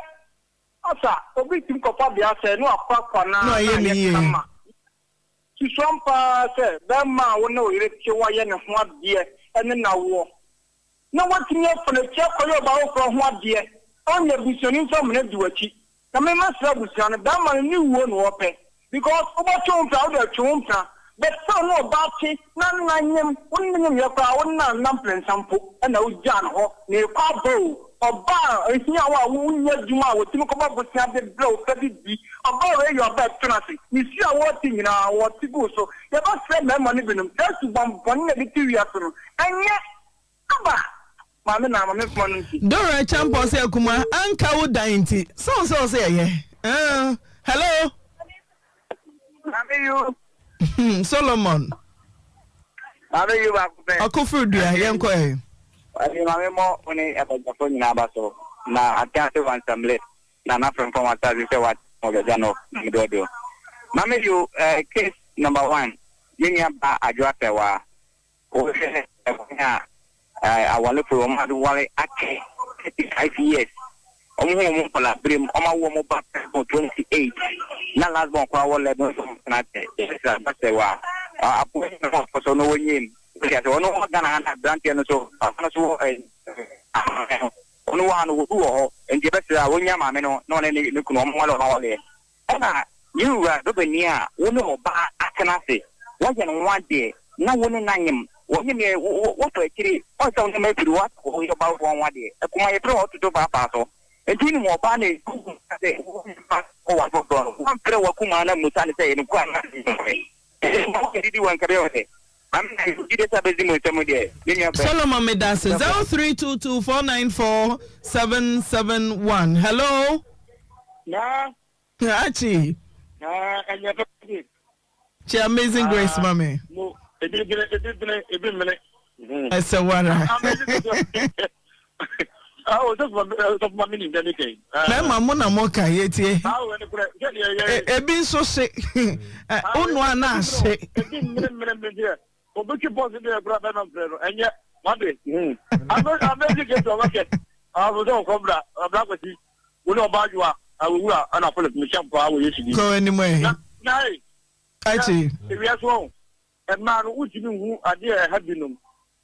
Asa, obi tumi kɔfa bea sɛɛ na wakorakora no Na ara na ɔyɛ no ayɛ yie. kama. Susuam pa ara sɛ barima a wo ne wo yere te woayɛ ne ho adeɛ ne no awoɔ, na woatumi afa n'akyi akɔyɛ ɔbaa foforɔ ho adeɛ, ɔnyɛ busuani nso amena di w'akyi. Na me mɛsrɛ abusua no, barima no ne wuo na ɔpɛ because wobɛtwe wo mpena wode atwe wo mpena but sɛ ɔne ɔbaa te na nna nyem, wo ne no nyemyɛ koraa wo nna nna mprɛnsa mpo na wogyaa no hɔ na ekɔ aba o. Ɔbaa a ehia wo a wonyɛ adwuma a wɔtumi kɔbɔ bosea de brɛ wo sɛ de di. Ɔbaa wei yɛ ɔbaa a ɛto no ase. Ne su a wɔte nyinaa, wɔte gu wo so. Yɛbɛsrɛ mmarima no binom, saa suban bɔne a yɛde te wiase no, ɛnyɛ aba. Maame na ma me mfoma no nti. Dora Acheampong sɛ Akuma anka wo dan nti sɛ wo sɛ wo sɛ ɛyɛ eh hello. Maame yu. Hmm, Solomon. Maame yu baako pɛ. Ɔkoforo dua yɛn kɔ ɛ. Ɛdi maame mɔ wo ne abadwafo nyinaa ba so na ate ase wɔ nsɛmle na n'afrɛmfam asase sɛ wate wɔ bɛgya no na mede ɔdo. Maame yu eh, case number one yɛn nua ba adwo asɛwa. Wohwɛ kwan a awarefo yi wɔn aware akyɛ 35 years, wɔn ho wɔn nkwadaa-berem, wɔn awo wɔn ba first born 28, na last born koraa wɔ 11 nso wɔn tena akyɛ. Yɛsrɛ aba sɛ wa aboa yi na wɔn so no wɔnyɛ mu. Wote ase, wɔn wɔ Ghana ha na aberanteɛ no so, papa no so wɔ amanaman no, wɔn wɔ ha no wɔdu wɔ hɔ, nti yɛbɛsrɛ a wɔnya maame no na ɔne ne kunu wɔn nware wɔn awareɛ. Ɛna yɛn wura dɔbani a wo ne ɔbaa atena ase. Woayɛ ne ho adeɛ na wo ne no anyem. Wɔnyem yɛ wofa akyiri ɔsɛ wo nneɛma afiri hɔ akɔ hɔ yɛ ɔbaa foforɔ ho adeɛ. Akuma yɛfrɛ wɔ ɔtoto faafaa so. Nti wonim ɔbaa no a sɛ wo ba kɔ ware foforɔ no woamfrɛ w'akumaa no ammusa no sɛ ɛyɛ nokorɛ anaa ɛnyɛ nokorɛ. Ɛyɛ ma woadidi wɔ nkabea wɔ sɛ Maame na yɛ gyidie sɛ abɛdi mo nsam deɛ me nua bɛn. Solomon medase 0322494771 hello. Naa. Archie. Naa ɛnyɛ pɛ bi. Kyɛ Amazing Grace ma me. Mo ebi bene ebi bene ebi mene. Ɛsɛ wara. Awo sɔfo ma mi ni ndɛ mi kɛn. Mɛma mo na mo ka yɛ tie. Awo ɛni kurɛ sɛ deɛ yɛ. Ebi nso hye. Onua na ahye. Ebi mmiri mmiri mmiri deɛ obi twi pɔsi deɛ kura bɛma mfrɛ no ɛnyɛ wade. Amazing Grace ɔwɔ kɛ. Awo sɛ ɔkɔ bra bra kwasi. Wo ne ɔbaa adwoa awowura ɛna Philip mehyɛ paa wɔ Yesu din. Kɔ anim ɛ. Na na e. Akyi. Ewiase wɔn mmaa no wontumi nhu adeɛ a ɛha binom.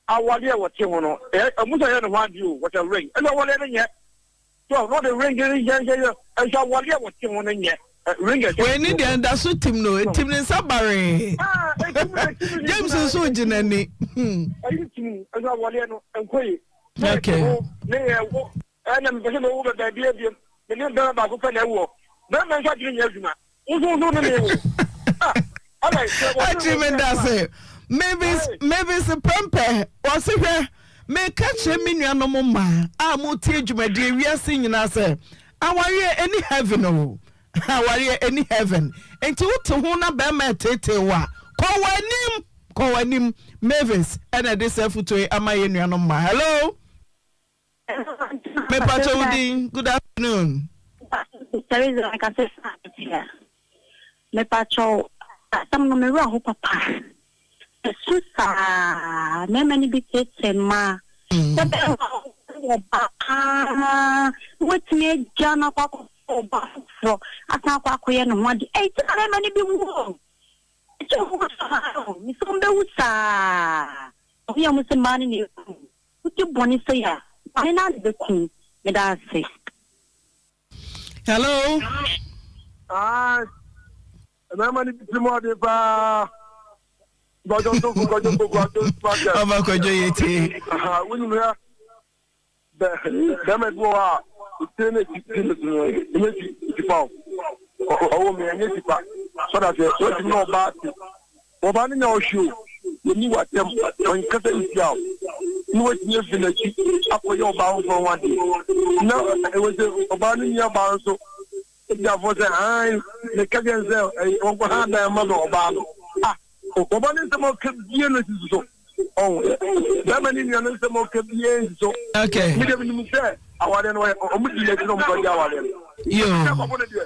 Awadeɛ a wɔte ho no ɛ ɔmo sɛ yɛ ne ho adeɛ o wɔhyɛ ring ɛnso awadeɛ no nyɛ so na ɔde ring no yɛ yɛ yɛ ɛnso awadeɛ a wɔte ho no nyɛ ring ɛhyɛ. Wei ne deɛ ɛda so tim no etim ne nsa baree. James nso gye n'ani. Ɛyi tim ɛnso awadeɛ no nkɔ yi. Okay. Ne yɛ wo. Ɛna mepɛ sɛ mewo bɛ baabi abiem. Me ne bɛrima baako pɛ na ɛwoɔ. Bɛrima nso adwene nyɛ adwuma. Wo nso wo nso wo ne me wo. Ah, alright. Sɛ wɔne Akyiri wo me da se Mavis Mavis Prempeh ɔse hwɛ meka kyerɛ me nuanom mmaa a motie dwumadie wiase nyinaa sɛ awareɛ ɛni heaven o awareɛ ɛni heaven nti wote ho na bɛrima ɛteetee wo a kɔ w'anim kɔ w'anim Mavis ɛna ɛde saa afutuo yi ama yɛn nuanom mmaa hello. Mepakyɛ wo din? Good afternoon. Teresa mekasa firi Abetia. Mepakyɛ asɛm no me werɛ ho papa. Ɛsu saa mmarima no bi teetee mmaa. Sɛ bɛrima wɔ ba paa na watumi agya no akɔ akɔfa ɔbaa foforɔ asan akɔ akɔyɛ ne ho ade. Ɛyi sɛ mmarima no bi wu o. Ɛkyɛ wu saa o. Mesɛ wɔn bɛwu saa. Wɔn yɛ wɔn sɛ mmaa no na eku. Wodi bɔne sei a, bɔne no ara na ɛbɛku wo. Meda ase. Hello. Ah, mmarima no bi tirim ɔden paa. Kwadwo ntofo kwadwo mpoku adwo market. Ɔba kwadwo yɛ tie. Wonim hɛ bɛ bɛrima bi wɔ hɔ a etire ne ti ti ne ɛnyɛ ti ti pa o. Ɔwɔ mi ɛnyɛ ti pa. Sɔda sɛ wɔtumi na ɔbaa te. Ɔbaa no nya ɔhwe o, ɔnni w'atɛm, ɔnkasa ntia wo, na watumi afi n'akyi akɔyɛ ɔbaa foforɔ ho adeɛ. Na ɛwɔ sɛ ɔbaa no nuabaa nso gyafoɔ sɛ, ae, meka kyerɛ no sɛ ɔnkɔ ha dan ma no ɔbaa no. Ah, ɔbaa no nsɛm a ɔka bie no sisi so. Ɔho, bɛrima ne nua no nsɛm a ɔka bie nsi so. Okay. Me deɛ menim sɛ awareɛ no ɔmo di n'akyi na ɔmo kɔgye awareɛ no. Yo. Ɛkɔfo no deɛ.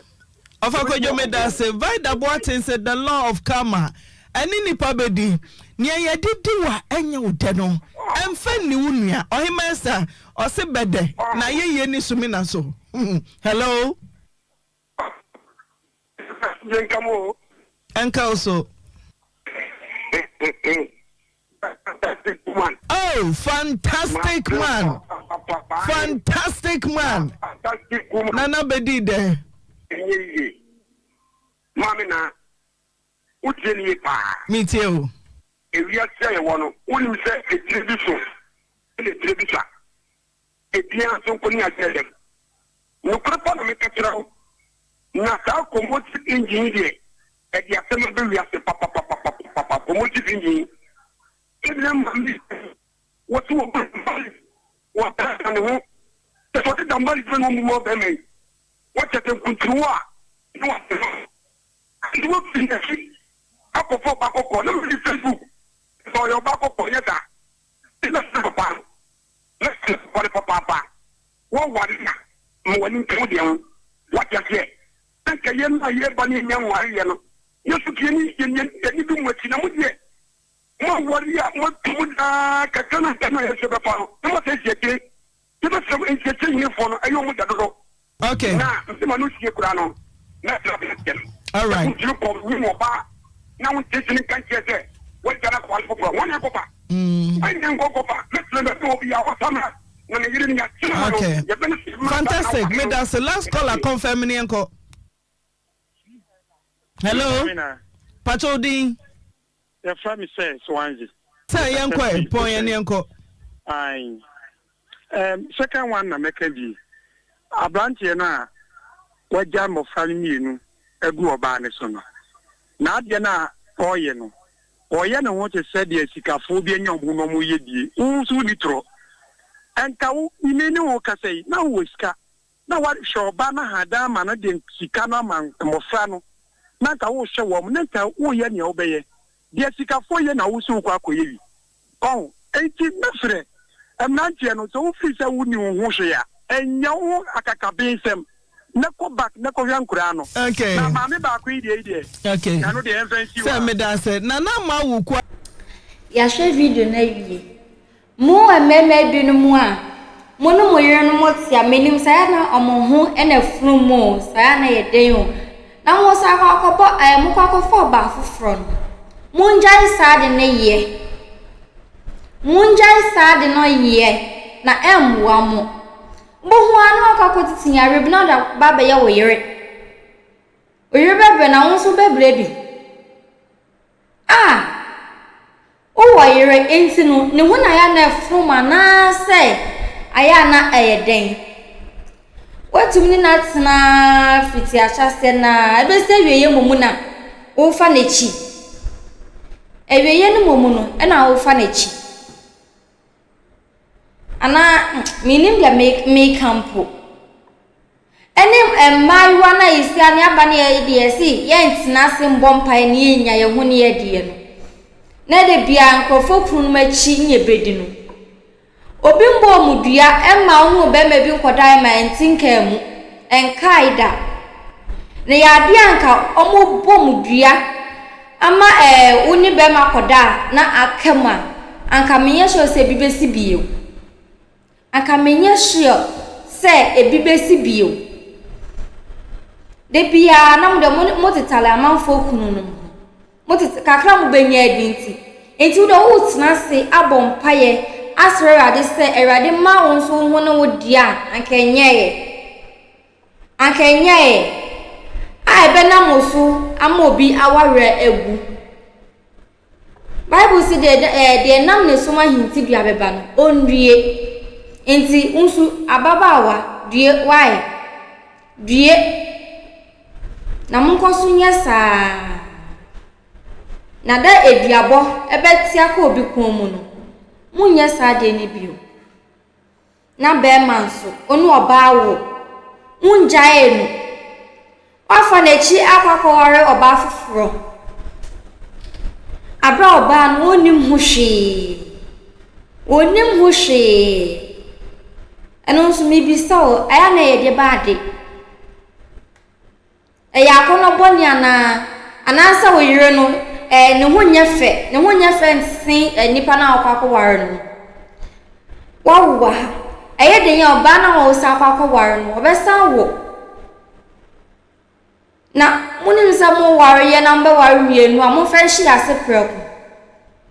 Ɔfa Kwadwo medase. Vida Boateng se the law of karma ɛne nipa bɛdi. Nea yɛde di wo a ɛnyɛ wo dɛ no ɛmfa nni wo nua. Ɔhema Esther ɔse bɛdɛ na ayɛyie ne sumina so. Hello. Nka mo o. Ɛnka wo so. Fantastic woman. Oh, fantastic man. Fantastic man. Fantastic woman. Nana bedi dɛ. Ɛnyɛ yie. Maame na wotie ne yie paa. Metie o. Ewiase a yɛwɔ no, wonim sɛ etire bi so ɛna etire bi sa. Ebiara nso nko ne adeɛ dɛm. Nokorɛ pa na meka kyerɛ wo, na saa commotive engine yi deɛ, ɛde asɛm aba wiase papapapapapa, commotive engine yi. Ebia maame bi wɔte wɔ Dambali, wɔdaadaa ne ho, sɛ sɛ ɔte Dambali fɛ na ɔmmu ma ɔbɛrima yi, wɔkyɛ sɛ nkunturu a na wɔte no. Nti wɔfiri n'akyi akɔfa ɔba kɔkɔɔ, na mede Facebook, sɛ ɔyɛ ɔba kɔkɔɔ, nyɛ saa, na sɛ papa no. Na sɛ nokware papaapa wɔware a, ma w'ani nka wo deɛ ho. Woate aseɛ? Na nka yɛn a yɛreba ne yɛnnya nwareeɛ no, yɛn nso ka yɛn yɛn ani bi mo akyi, na mo deɛ, moaware a moatu mo daa kakra no anka na yɛn nso yɛbɛfa no, na moasane si akyire. Yɛbɛsrɛ mo, nkyerɛkyerɛ hinifoɔ no, ɛyɛ wɔn da dodo. Okay. Na mese ma no sie koraa no, mɛsrɛ aberanteɛ no. All right. Sɛ wontumi kɔ nyim ɔbaa na wonkyerɛkyerɛ no nka nkyerɛ sɛ wagya no akɔware foforɔ, wɔn na ɛkɔfa. Mm. Wɔn na nkɔkɔfa. Mɛsrɛ bɛsɛ wɔ bi a ɔsamra na ne yere no yɛakyerɛ ma no. Okay. Yɛbɛ no sɛ mmra saa na Fantastic. ware no. Meda se last caller confirm ne yɛnkɔ. Hello. Pacho din. Yɛfrɛ me sɛ Swansea. Sɛ yɛnkɔ ɛ, pɔn yɛn yɛnkɔ. Ae. Um, second one na mɛka bi. Abranteɛ no a wagya mmɔfra no mmienu agu ɔbaa no so no, n'adeɛ no a ɔreyɛ no, ɔreyɛ ne ho te sɛ deɛ sikafoɔ bi anya wɔn ho na wɔreyɛ bie. Wo nso wonni torɔ. Ɛnka wo, me ne wo rekasa yi, na wowɔ sika. Na woahwɛ ɔbaa no ahadan ama no de sika no ama mmɔfra no, na anka worehwɛ wɔn, na anka woreyɛ nea wobɛyɛ. Deɛ sikafoɔ yɛ na wo nso wokɔ akɔyɛ bi. Ɔho? Enti mɛsrɛ mmeranteɛ no, sɛ wofiri sɛ wonni wo ho hwee a, nyɛ wo ho akakabensɛm, na kɔ back na kɔhwɛ nkoraa no. Okay. Na maame baako yi deɛ yi deɛ, Okay. ɛno deɛ yɛmfa nsi hɔ Sɛ a. meda ase. Nana Mawuku. Yɛahwɛ video no awie. Mo mmarima binom a mo ne mo yerenom te a, menim sɛ ayɛ na wɔn ho na afunu mo o, sɛ ayɛ na yɛ den o, na mo san kɔ akɔbɔ ɛɛ mokɔ akɔfa ɔbaa foforɔ no, mongyae saa ade no yɛ. Mongyae saa ade no yɛ na ɛmmoa mo. Wobɛhu ara na wakɔ akɔtete yareɛ bi na ɔde aba abɛyɛ wo yere. Wo yere bɛbrɛ na wo nso wobɛbrɛ bi. A! Wowɔ yere nti no, ne ho na ayɛ a na ɛfom anaasɛ ayɛ a na ɛyɛ dɛn? Woatumi ne no atena ara fiti ahyɛaseɛ no ara, ɛbɛsi awieeɛ mmom na worefa n'akyi. Awieeɛ no mmom no, ɛna worefa n'akyi. Anaa, mennim deɛ meka mpo. Ɛne mmaayewa no a yɛsi ano aba no yɛ deɛ yɛse yɛntena ase mbɔ mpaeɛ na yɛnya yɛn ho ne yɛdeɛ no. Na da biara nkurɔfoɔ kununom akyi ne yɛbɛdi no. Obi mbɔɔ mo dua mma wo ne ɔbarima bi nkɔdae ma ɛnte nkaa mu, ɛnkae da. Na yɛ adeɛ a anka wɔbɔ mo dua ama ɛɛ wo ne barima kɔda a na aka mu a, anka menyɛ sure sɛ ebi bɛsi bio. Anka menyɛ sure sɛ ebi bɛsi bio. Da biara na mo deɛ mo motetare amanfoɔ kununom ho. Motete kakra a mobɛnya adi nti. Enti wo deɛ woretena ase abɔ mpaeɛ asrɛ Awurade sɛ Awurade mma wo nso wo ho ne wo deɛ a, anka ɛnyɛeɛ. Anka ɛnyɛeɛ a ɛbɛnam wo so ama obi awareɛ agu. Bible se deɛ ɛɛ deɛ ɛnam ne so ma hintidua bɛba no, ɔnnue. Enti wo nso ababaawa, due why? Due. Na monkɔ so nyɛ saa ara. Na da aduabɔ bɛte akɔ obi kɔn mu no, monnyɛ saa adeɛ no bio. Na barima nso, wo ne ɔbaa wo, wongyaee no. Woafa n'akyi akɔ akɔware ɔbaa foforɔ. Aberɛ a ɔbaa no ɔnnim ho hwee. Ɔnnim ho hwee. Ɛno nso mebisa wo, ɛyɛ a na ɛyɛ deɛ ba ade? Ɛyɛ akɔnnɔ bɔne anaa? Anaasɛ wo yere no, ɛɛ, ne ho nyɛ fɛ, ne ho nyɛ fɛ nsen eh, nipa no a wokɔ akɔware no no? Woawo wɔ ha. Ɛyɛ den a ɔbaa no a wosan akɔ akɔware no, ɔbɛsan wo. Na monim sɛ moware yɛ na mobɛware mmienu a, momfa nhyɛ ase prɛko.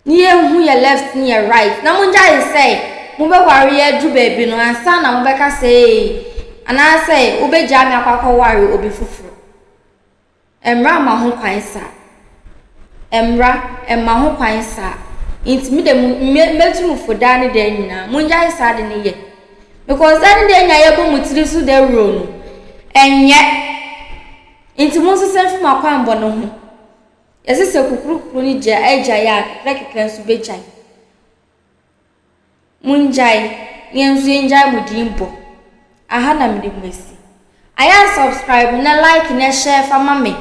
Ne yɛnhu yɛ left ne yɛ right na mongyae sɛ mobɛware yɛ aduru baabi no ansa na mobɛka sɛ ee anaasɛ wobɛgyaa me akɔ akɔware obi foforɔ. Mmara mma ho kwan saa. Mmara mma ho kwan saa. Nti me de mo mɛtu mo fo daa ne daa nyinaa mongyae saa de no yɛ. Because daa ne daa nyinaa yɛbɔ mo tiri so dawuro no ɛnyɛ. Nti monsesa mfiri mo akwanbɔne ho. Yɛse sɛ kukurukuru no gya agyae a, kekrakekra nso bɛgyae. Mongyae, na yɛn nso yɛngyae mo din bɔ. Aha na mede mo asi. Ayɛ a subscribe na like na share fa ma me.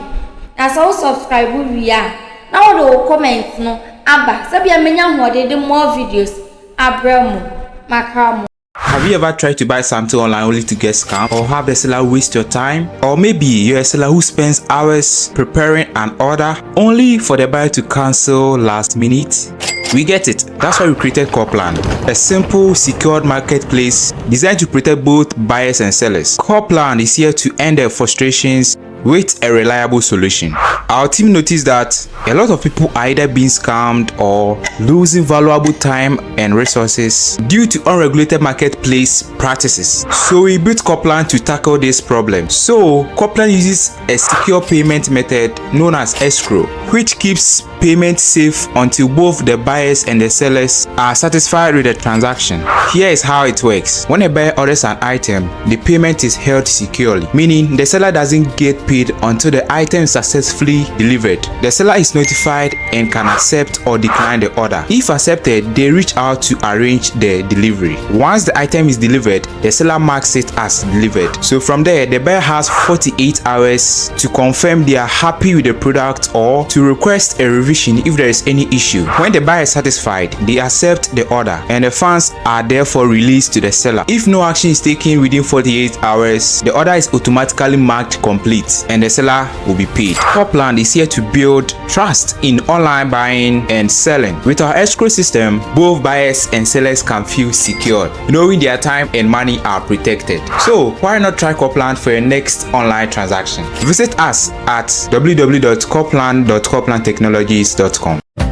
Na sɛ wo subscribe wie a, na wode wo comment no aba sɛbea menya ahoɔden de more videos abrɛ mo. Makra mo. Have you ever tried to buy something online only to get scammed or have the seller waste your time? Or maybe you're a seller who spends hours preparing an order only for the buyer to cancel last minute? We get it. That's why we created Corplan, a simple, secured marketplace designed to protect both buyers and sellers. Corplan is here to end the frustrations. with a reliable solution. Our team noticed that a lot of people are either being scammed or losing valuable time and resources due to unregulated marketplace practices. So we built Copland to tackle this problem. So Copland uses a secure payment method known as escrow, which keeps payment safe until both the buyers and the sellers are satisfied with the transaction. Here is how it works. When a buyer orders an item, the payment is held securely, meaning the seller doesn't get paid until the item is successfully delivered. The seller is notified and can accept or decline the order. If accepted, they reach out to arrange the delivery. Once the item is delivered, the seller marks it as delivered. So from there, the buyer has 48 hours to confirm they are happy with the product or to request a revision if there is any issue. When the buyer is satisfied, they accept the order and the funds are therefore released to the seller. If no action is taken within 48 hours, the order is automatically marked complete and the seller will be paid. Copland is here to build trust in online buying and selling. With our escrow system, both buyers and sellers can feel secure, knowing their time and money are protected. So, why not try Copland for your next online transaction? Visit us at www.copland.coplandtechnologies.com.